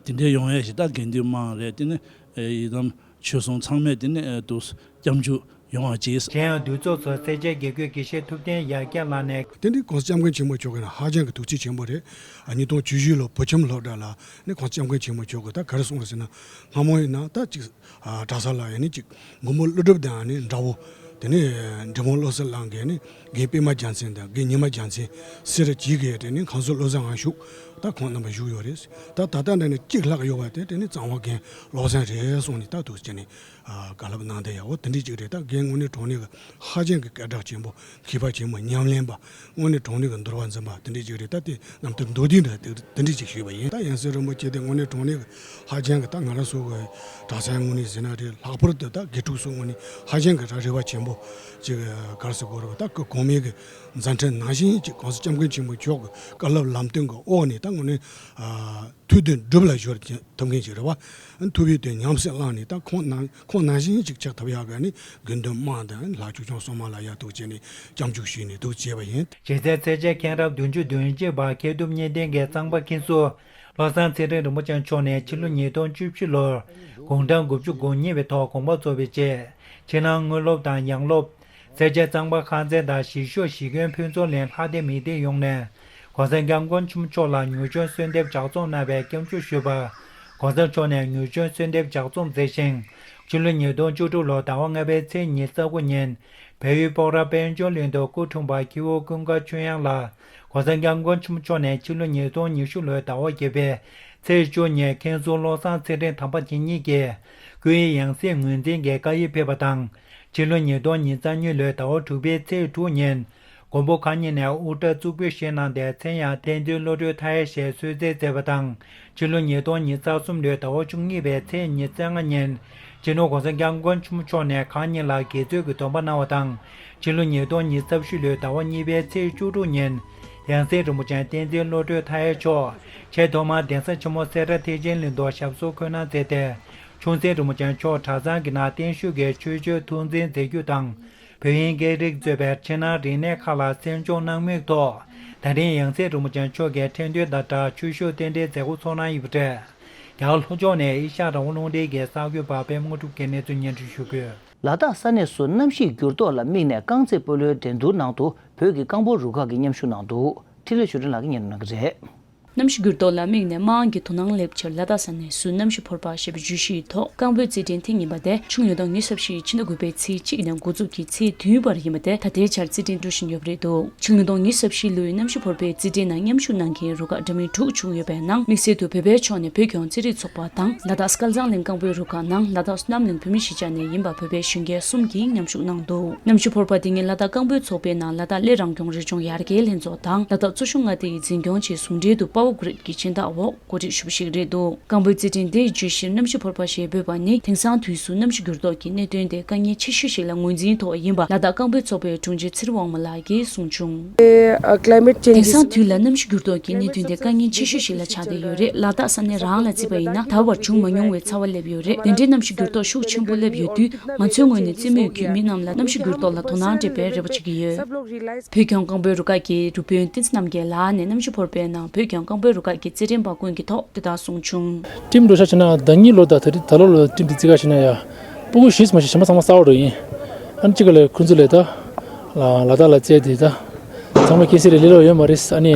དེ་འདྲའི་ཡོང་ཡས་ཞིག་ད་དགེ་འདུན་དམངས་རེད། དེ་ནི་ཨེ་ཡི་དམ་ཆོས་སྲུང་ཚང་མས་དེ་ནི་ཨེ་འདུག་སྐྱབས་འཇུག་ཡོང་བ་ཅིག། གཞན་ཡང་འདུས་ཚོགས་ཚོ་སེར་བྱེས་དགེ་བསྐོས་དགེ་བཤེས་ཐུབ་བསྟན་ཡར་རྒྱས་ལགས་ནས། དེ་འདི་༸གོང་ས་༸སྐྱབས་མགོན་ཆེན་པོ་མཆོག་གིས་ཧ་ཅང་གི་ཐུགས་རྗེ་ཆེན་པོ་རེད། ཨ་ཉིས་སྟོང་བཅུ་བཞི་ལོ་བོད་ཁྱིམ་སློབ་གྲྭ་ལ་ནི་༸གོང་ས་༸སྐྱབས་མགོན་ཆེན་པོ་མཆོག་གིས་ད་ག་རེ་གསུངས་རེད་ཟེར་ན། སྔ་མོ་ཡིན་ན་ད་ཅིག་ཨ་གྲྭ་ས་ལ་ཡང་ནི་ཅིག་མགོན་པོ་ཀླུ་སྒྲུབ་དང་ནི་འདྲ་བོ་ དེ་ནས་འབྲི་མོ་བློ་གསལ་གླིང་གི་ནི་རྒན་པད་མ་རྒྱལ་མཚན་དང་རྒན་ཉི་མ་རྒྱལ་མཚན་སེ་ར་བྱེས་ཀྱི་དེ་ནི་ཁང་བཟོ་བློ་བཟང་ངང་ཞུགས། ད་ཁོང་རྣམ་པ་བཞུགས་ཡོད་རེད། ད་ད་ལྟ་འདི་ནི་གཅིག་ལྷག་ཡོད་པ་དེ་དེ་ནི་གཙང་བ་རྒན་བློ་བཟང་རེད་གསུངས་ནས། ད་འདུག་སེ་བྱས་ནས་ཨ་བཀའ་སློབ་གནང་བསྡད་ཡག་པོ་དེ་འདྲ་ཅིག་རེད། ད་རྒན་དངོས་གནས་དྲང་གནས་ཀྱི་ཧ་ཅང་གི་སྐད་གྲགས་ཆེན་པོ། མཁས་པ་ཆེན་པོ། ཉམས་ལེན་པ། དངོས་གནས་དྲང་གནས་ཀྱི་འདུལ་བ་འཛིན་པ་དེ་འདྲ་ཅིག་རེད། ད་དེ་རྣམ་ཐར་མདོར་བསྡུས་འདྲ་དེ་དེ་འདྲ་ཅིག་ཞུས་པ་ཡིན། ད་ཡང་སྲིད་རིན་པོ་ཆེ་དེ་དངོས་གནས་དྲང་གནས་ཀྱི་ཧ་ཅང་གི། ད་ང་རང་ཚོ་གི་གྲྭ་ཚང་ངོས་ནས་ཟེར་ན་རེད། ལྷག་པར་དུ་ད་དགེ་ཕྲུག་ཚོ་ངོས་ནས་ཧ་ཅང་གི་ད་རེ་བ་ཆེན་པོ་ཅིག་ག་རེ་ཟེར་དགོས་རེད་པ། ད་གོང་མའི་གི་མཛད་འཕྲིན་ནང་བཞིན་ཅིག་༸གོང་ས་༸སྐྱབས་མགོན་ཆེན་པོ་མཆོག་གི་བཀའ་སློབ་ལམ་སྟོན་གྱི་འོག་ནས་ད་དངོས་གནས་ཨ་ཐུགས་འདུན་འགྲུབ་ལ་སྦྱོར་ཐུབ་མཁན་ཅིག་རེད་པ། ཐུབ་པའི་དོན་ཉམས་སུ་བླངས་ནས་ད་ཁོང་ནང་ཁོང་ནང་བཞིན་ཅིག་ཆགས་ཐུབ་ཡག་གི་ནི་དགེ་འདུན་དམངས་དང་ལྷ་ཆོས་སྐྱོང་སྲུང་མ་ལ་ཡ་ཐུགས་བསྐྱེད་ནས་སྐྱབས་འཇུག་ཞུས་ནས་འདུག་བྱས་པ་ཡིན། རྗེ་བཙུན་ཚེ་རྗེ་མཁྱེན་རབ་བདུན་ཅུ་དོན་གཅིག་པ་མཁས་གྲུབ་གཉིས་ལྡན་གྱི་གཙང་པ་མཁན་ཟུར་བློ་བཟང་ཚེ་རིང་རིན་པོ་ཆེ་མཆོག་ནས་ཕྱི་ལོ་ཉིས་སྟོང་བཅུ་བཞི་ལོར་དགུང་གྲངས་དགུ་བཅུ་གོ་གཉིས་པའི་ཐོག་དགོངས་པ་རྫོགས་པའི་རྗེས། ཕྱི་ནང་དངོས་སློབ་དང་ཡང་སློབ། སེར་བྱེས་གཙང་པ་ཁང་ཚན་དང་གཞིས་ཤོག་གཞིས་དགོན་ཕུན་ཚོགས་གླིང་ལྷ་སྡེ་མི་སྡེ་ཡོངས་ནས་༸གོང་ས་༸སྐྱབས་མགོན་ཆེན་པོ་མཆོག་ལ་མྱུར་མགྱོགས་གསོལ་འདེབས་ལྗགས་རྩོམ་གནང་བའི་སྐྱབས་འཇུག་ཞུས་པར། ༸གོང་ས་མཆོག་ནས་མྱུར་མགྱོགས་གསོལ་འདེབས་ལྗགས་རྩོམ་མཛད་ཅིང་། ཕྱི་ལོ་ཉིས་སྟོང་བཅུ་དྲུག་ལོ་ཟླ་བ་ལྔ་པའི་ཚེས་ཉི་ཤུ་རྩ་དགུ་ཉིན། བལ་ཡུལ་སྤོག་ར་དཔལ་འབྱོར་གླིང་དུ་སྐུ་འཁྲུངས་པ་ཁྱེའུ་ཀུན་དགའ་ཆོས་དབྱངས་ལགས་༸གོང་ས་༸སྐྱབས་མགོན་ཆེན་པོ་མཆོག་ནས་ཕྱི་ལོ་ཉིས་སྟོང་ཉི་ཤུ་ལོའི་ཟླ་བ་བརྒྱད་པའི་ཚེས་བཅུ་ཉིན་མཁན་ཟུར་བློ་བཟང་ཚེ་རིང་དམ་པ་དེ་ཉིད་ཀྱི་སྐུའི་ཡང་སྲིད་ངོས་འཛིན་གྱི་བཀའ་ཡིག་ཕེབས་པ་དང་། ཕྱི་ལོ་ཉིས་སྟོང་ཉི་ཤུ་རྩ་གཉིས་ལོའི་ཟླ་བ་དྲུག་པའི་ཚེས་དྲུག་ཉིན། མགོན་པོ་མཁའ་མཉམ་ནས་དབུ་སྐྲ་གཙུག་ཕུད་བཞེས་གནང་སྟེ། མཚན་ཡང་བསྟན་འཛིན་བློ་གྲོས་མཐའ་ཡས་ཞེས་གསོལ་སྩལ་མཛད་པ་དང་། ཕྱི་ལོ་ཉིས་སྟོང་ཉི་ཤུ་རྩ་གསུམ་ལོའི་ཟླ་བ་བཅུ་གཉིས་པའི་ཚེས་ཉི་ཤུ་རྩ་ལྔ་ཉིན། སྤྱི་ནོར་༸གོང་ས་༸སྐྱབས་མགོན་ཆེན་པོ་མཆོག་ནས་མཁའ་མཉམ་ལ་དགྱེས་གཙོས་ཀྱི་སྡོམ་པ་གནང་བ་དང་། ཕྱི་ལོ་ཉིས་སྟོང་ཉི་ཤུ་རྩ་བཞི་ལོའི་ཟླ་བ་གཉིས་པའི་ཚེས་བཅུ་དྲུག་ཉིན། ཡང་སྲིད་རིན་པོ་ཆེ་བསྟན་འཛིན་བློ་གྲོས་མཐའ་ཡས་མཆོག་ཆེས་ཐོག་མར་གདན་ས་ཆེན་མོ་སེ་ར་ཐེག་ཆེན་གླིང་དུ་ཞབས་སོར་འཁོད་གནང་མཛད་དེ། ཆུང་སྲིད་རིན་པོ་ཆེ་མཆོག་གྲྭ་ཚང་གི་ནང་བརྟན་བཞུགས་ཀྱི་ཆོས་སྤྱོད་ཐུགས་འཛིན་མཛད་རྒྱུ་དང་། བོད་དབྱིན་སྐད་རིགས་གཙོས་པའི་ཕྱི་ནང་རིག་གནས་ཁག་ལ་གསན་སྦྱོང་གནང་མུས་ཐོག་ད་རིང་ཡང་སྲིད་རིན་པོ་ཆེ་མཆོག་གི་ཁྲི་འདོན་དང་སྦྲགས་ཆོས་ཞུགས་རྟེན་འབྲེལ་མཛད་སྒོ་ཚོགས་གནང་ཡོད་པ་རེད། རྒྱ་གར་ལྷོ་ཕྱོགས་ནས་ཨེ་ཤ་ཡ་རང་དབང་རླུང་འཕྲིན་གྱི་གསར་འགོད་པ་པད་མ་དངོས་གྲུབ་ཀྱིས་གནས་ཚུལ་སྙན་སྒྲོན་ཞུ་གི་ཡོད། ལ་དྭགས་ས་གནས་སུ་གནམ་གཤིས་འགྱུར་ལྡོག་ལ་དམིགས་ནས་རྐང་རྩེད་སྤོ་ལོའི་འགྲན་བསྡུར་ནང་དུ་བོད་ཀྱི་རྐང་སྤོལ་རུ་ཁག་གིས་མཉམ་ཞུགས་གནང་འདུག་འཕྲིན་ལས་ཆོས་སྒྲོན་ལགས་ཀྱིས་སྙན་སྒྲོན་གནང་གི་རེད། གནམ་གཤིས་འགྱུར་ལྡོག་ལ་དམིགས་ནས་དམངས་ཀྱི་དོ་སྣང་སླེབས་ཕྱིར་ལ་དྭགས་ས་གནས་སུ་གནམ་གཤིས་ཕོར་པ་ཞེས་པའི་བརྗོད་གཞིའི་ཐོག་རྐང་སྤོལ་རྩེད་འགྲན་ཐེངས་གཉིས་པ་དེ་ཆུ་ཡོས་ཟླ་ཉི་ཤུ་རྩ་བཞི་ཕྱི་ཟླ་དགུ་པའི་ཚེས་གཅིག་ནས་འགོ་འཛུགས་ཀྱིས་ཚེས་བདུན་བར་ཡིན་པ་དེ་ད་ལྟའི་ཆར་རྩེད་འགྲན་འགྲོ་བཞིན་ཡོད་པ་རེད་འདུག་ཆུ་ཡོས་ཟླ་ཉི་ཤུ་རྩ་བཞི་ལོའི་གནམ་གཤིས་ཕོར་པའི་རྩེད་འགྲན་ནང་མཉམ་ཞུགས་གནང་མཁན་རུ་ཁག་འདྲ་མིན་དྲུག་བྱུང་ཡོད་པའི་ནང་དམིགས་བསལ་དུ་བོད་པའི་ཕྱོགས་ནས་བོད་ལྗོངས་རྩེད་རིགས་ཚོགས་པ་དང་། ལ་དྭགས་སྐལ་བཟང་གླིང་རྐང་སྤོལ་རུ་ཁག་ནང་ལ་དྭགས་བསོད་ནམས་གླིང་བོད་མི་གཞིས་ཆགས་ནས་ཡིན་པ་བོད་པའི་གཞོན་སྐྱེས་གསུམ་གྱིས་མཉམ་ཞུགས་གནང་འདུག་གནམ་གཤིས་ཕོར་པ་དེ་ཉིད་ལ་དྭགས་རྐང་སྤོལ་ཚོགས་པའི་ནང་ལ་དྭགས་སླེ་རང་སྐྱོང་རི་ལྗོངས་ཡར་རྒྱས་ལྷན་ཚོགས་དང་ལ་དྭགས་གཙོ་ཤུགས་མངའ་སྡེ་ཡིས་འཛིན་སྐྱོང་བྱས་ཟུང་འབྲེལ་དུ་པ་ཝར་གྷི་རིཌ་ཀྱི་སྦྱིན་བདག་འོག་གོ་སྒྲིག་ཞུས་པ་ཞིག་རེད་འདུག་རྐང་སྤོལ་རྩེད་འགྲན་དེའི་བརྗོད་གཞིར་གནམ་གཤིས་ཕོར་པ་ཞེས་འབོད་པ་ནི་དེང་སང་དུས་སུ་གནམ་གཤིས་འགྱུར་ལྡོག་གི་གནད་དོན་དེ་དཀའ་ངལ་ཆེ་ཤོས་ཤིག་ལ་ངོས་འཛིན་ཐོག་ཡིན་པ་ལ་དྭགས་རྐང་སྤོལ་ཚོགས་པའི་དྲུང་ཆེ་ཚེ་རིང་དབང་མོ་ལགས་ཀྱིས་གསུངས་བྱུང་། དེང་སང་དུས་ལ་གནམ་གཤིས་འགྱུར་ལྡོག་གི་གནད་དོན་དེ་དཀའ་ངལ་ཆེ་ཤོས་ཤིག་ལ་ཆགས་བསྡད་ཡོད་རེད། ལ་དྭགས་ས་གནས་རང་ལ་བརྩིས་པ་ཡིན་ན་ད་བར་བྱུང་མ་མྱོང་བའི་ཚ་བ་སླེབས་ཡོད་རེད། དེ་འདྲའི་གནམ་གཤིས་འགྱུར་ལྡོག་ཤུགས་ཆེན་པོ་སླེབས་ཡོད་དུས་ང་ཚོའི་ངོས་ནས་རྩེད་མོ་བརྒྱུད་མི་རྣམས་ལ་གནམ་གཤིས་འགྱུར་ལྡོག་ལ་དོ་སྣང་སྤྲད་པའི་རེ་བ་བྱེད་ཀྱི་ཡོད། བོད་ལྗོངས་རྐང་སྤོལ་རུ་ཁག་གི་རུ་དཔོན་བསྟན་འཛིན་རྣམ་རྒྱལ་ལགས་ནས་གནམ་གཤིས་ཕོར་པའི་ནང་བོད་ལྗོངས་རྐང་སྤོལ་རུ་ཁག་གི་རྩེད་འགྲན་པ་ཀུན་གྱི་ཐོག་དེ་ལྟར་གསུངས་བྱུང་། ཊིམ་འགྲོ་ཤག་བྱས་ན་ཟླ་གཉིས་ལོ་དང་ད་རེས་ད་ལོ་ལོ་ཊིམ་དེ་རྩིས་ཁ་བྱས་ན་ཡ། སྤུ་གུ་བཞི་ཙམ་ཞིག་གཞན་པ་ཚང་མ་གསར་པ་འགྲོ་ཡིན། ཨ་ནི་གཅིག་ག་ལ་ཁོང་ཚོ་ལས་ད། ལ་ལ་དྭགས་ལ་རྩེད་དེ་ད། ཚང་མ་ཁྱད་གསོད་རེ་ལས་རོགས་ཡོད་མ་རེད། ཨ་ནི།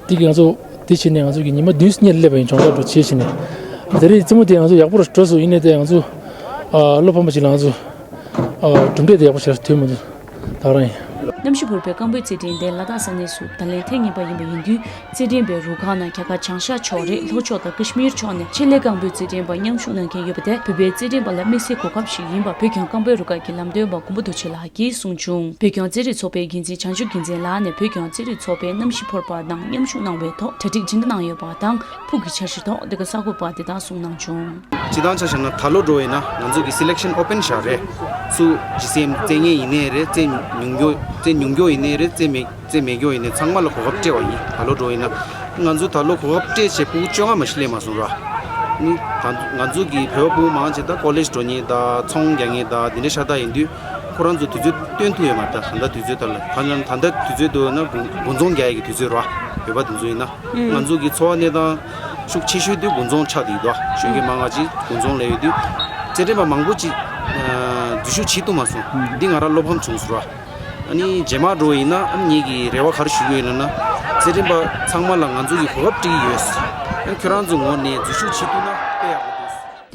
དེ་གི་ང་ཚོ་དེ་བྱས་ནས་ང་ཚོ་གི་ཉི་མ་བདུན་སྙེད་སླེབས་པ་ཡིན། སྦྱོང་བརྡར་འགྲོ་བྱེད་བྱས་ནས། ད་རེས་རྩེད་མོ་དེ་ང་ཚོ་ཡག་པོ་རུ་འགྲོ་སོང་ཡིན་ནའི་དེ་ང་ཚོ། ཨ་བློ་ཕམ་པ་ཞིག་ལ་ང་ཚོ། ཨ་གྲུབ་འབྲས་དེ་ཡག་པོ་ཞིག་ཐོན་མི་འདུག་ད་རང་ཡིན། གནམ་གཤིས་ཕོར་པའི་རྐང་སྤོལ་རྩེད་འགྲན་དེ་ལ་དྭགས་ས་གནས་སུ་ད་ལན་ཐེངས་གཉིས་པ་ཡིན་པ་ཡིན་དུས། རྩེད་འགྲན་པའི་རུ་ཁག་ནང་རྒྱ་གར་བྱང་ཤར་ཕྱོགས་རེད། ལྷོ་ཕྱོགས་དང་ཀ་ཤི་མིར་ཕྱོགས་ནས་ཆེད་ལས་རྐང་སྤོལ་རྩེད་འགྲན་པ་མཉམ་ཞུགས་གནང་མཁན་ཡོད་པ་དེ་བོད་པའི་རྩེད་འགྲན་པ་ལ་དམིགས་བསལ་གོ་སྐབས་ཤིག་ཡིན་པ་བོད་ལྗོངས་རྐང་སྤོལ་རུ་ཁག་གི་ལམ་སྟོན་པ་མགོན་པོ་རྡོ་རྗེ་ལགས་ཀྱིས་གསུངས་བྱུང་། བོད་ལྗོངས་རྩེད་རིགས་ཚོགས་པའི་འགན་འཛིན་བྱང་ཆུབ་རྒྱལ་མཚན་ལགས་ནས་བོད་ལྗོངས་རྩེད་རིགས་ཚོགས་པའི་གནམ་གཤིས་ཕོར་པ་ནང་མཉམ་ཞུགས་གནང་བའི་ཐོག་གྲ་སྒྲིག་ཇི་འདྲ་གནང་ཡོད་པ་དང་ཕུགས་ཀྱི་འཆར་གཞིའི་ཐོག་འདི་ག་གསར་འགོད་པར་དེ་ལྟར་གསུངས་གནང་བྱུང་། སྤྱིར་བཏང་ཆ་བཞག་ན་ད་ལོ་འགྲོ་བས་ན་ང་ཚོ་གི་སི་ལེག་ཤན་ཨོ་པན་བཞག་རེད། སུ་ཇི་སི་ཨེམ་རྩེད་མཁན་ཡིན་ནའི་རེད། རྩེད་མྱོང་རྒྱུ་རྩེད་མྱོང་རྒྱུ་ཡིན་ནའི་རེད། རྩེད་མེད་རྩེད་མེད་རྒྱུ་ཡིན་ནའི་ཚང་མ་ལ་གོ་སྐབས་སྤྲད་པ་ཡིན། ད་ལོ་འགྲོ་ཡིན་ན་ང་ཚོ་ད་ལོ་གོ་སྐབས་སྤྲད་བྱས་སྤུ་གུ་བཅོ་ལྔ་མ་གཞི་སླེབས་མ་སོང་ར། ནི་ད་ང་ཚོ་གི་བོད་པ་སྤུ་གུ་མང་ཆེ་ད་ཀོ་ལེཇ་འགྲོ་མཁན་ད་ཚོང་རྒྱག་མཁན་ད་འདི་འདྲ་ཤ་སྟག་ཡིན་དུས་ཁོ་རང་ཚོ་དུས་ཚོད་སྟོན་ཐུབ་ཡོད་མ་རེད། ད་ད་ལྟ་དུས་ཚོད་ད་ལ་ད་ད་ལྟ་དུས་ཚོད་འདུག་ན་དགུན་དགུན་ཚོང་རྒྱག་ཡག་གི་དུས་ཚོད་ར། བོད་པ་དེ་ཚོ་ཡིན་ན་ང་ཚོ་གི་འཚོ་བ་གནས་སྟངས་ཤུགས་ཆེ་ཤོས་དུས་དགུན་ཚོང་ཆགས་བསྡད་ཡོད་དོ། གཞོན་སྐྱེས་མང་ང་ཅིག་དགུན་ཚོང་ལས་ཡོད་དུས་རྩེད་འགྲན་པ་མང་པོ་ཅིག་འཛུལ་ཞུགས་བྱེད་ཐུབ་མ་སོང་། འདི་ང་རང་བློ་ཕམ་བྱུང་སོང་ར། ཨ་ནི་རྗེས་མ་འགྲོ་ཡིན་ན་ཨ་ནི་ངེད་ཀྱི་རེ་བ་ག་རེ་ཞུ་གི་ཡོད་ལབ་ན། རྩེད་འགྲན་པ་ཚང་མ་ལ་ང་ཚོ་གི་གོ་སྐབས་སྤྲད་ཀྱི་ཡོད། ཨ་ནི་ཁྱོད་རང་ཚོ་ངོས་ནས་འཛུལ་ཞུགས་བྱེད་ཐུབ་ན་དཔེ་ཡག་པོ་འདུག་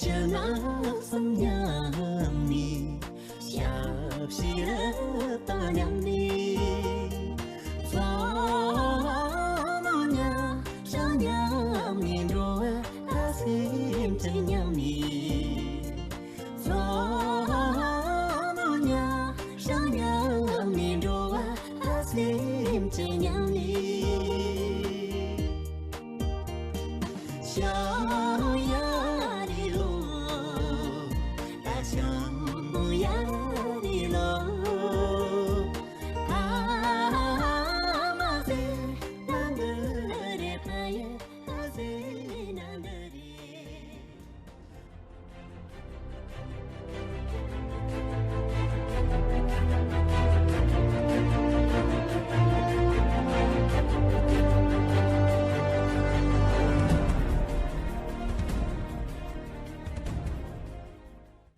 ཆུ་ནགས་གསུམ་མཉམ་གནས། ཞབས་ཕྱི་རི་དྭགས་མཉམ་གནས། བསམ་མོ་མཉམ་བཞག་མཉམ་གནས། འགྲོ་བ་སེམས་ཅན་མཉམ་གནས། བསམ་མོ་མཉམ་བཞག་མཉམ་གནས། འགྲོ་བ་སེམས་ཅན་མཉམ་གནས། ཤ་ཡ་རི་ལོ། ཨ་ཤ་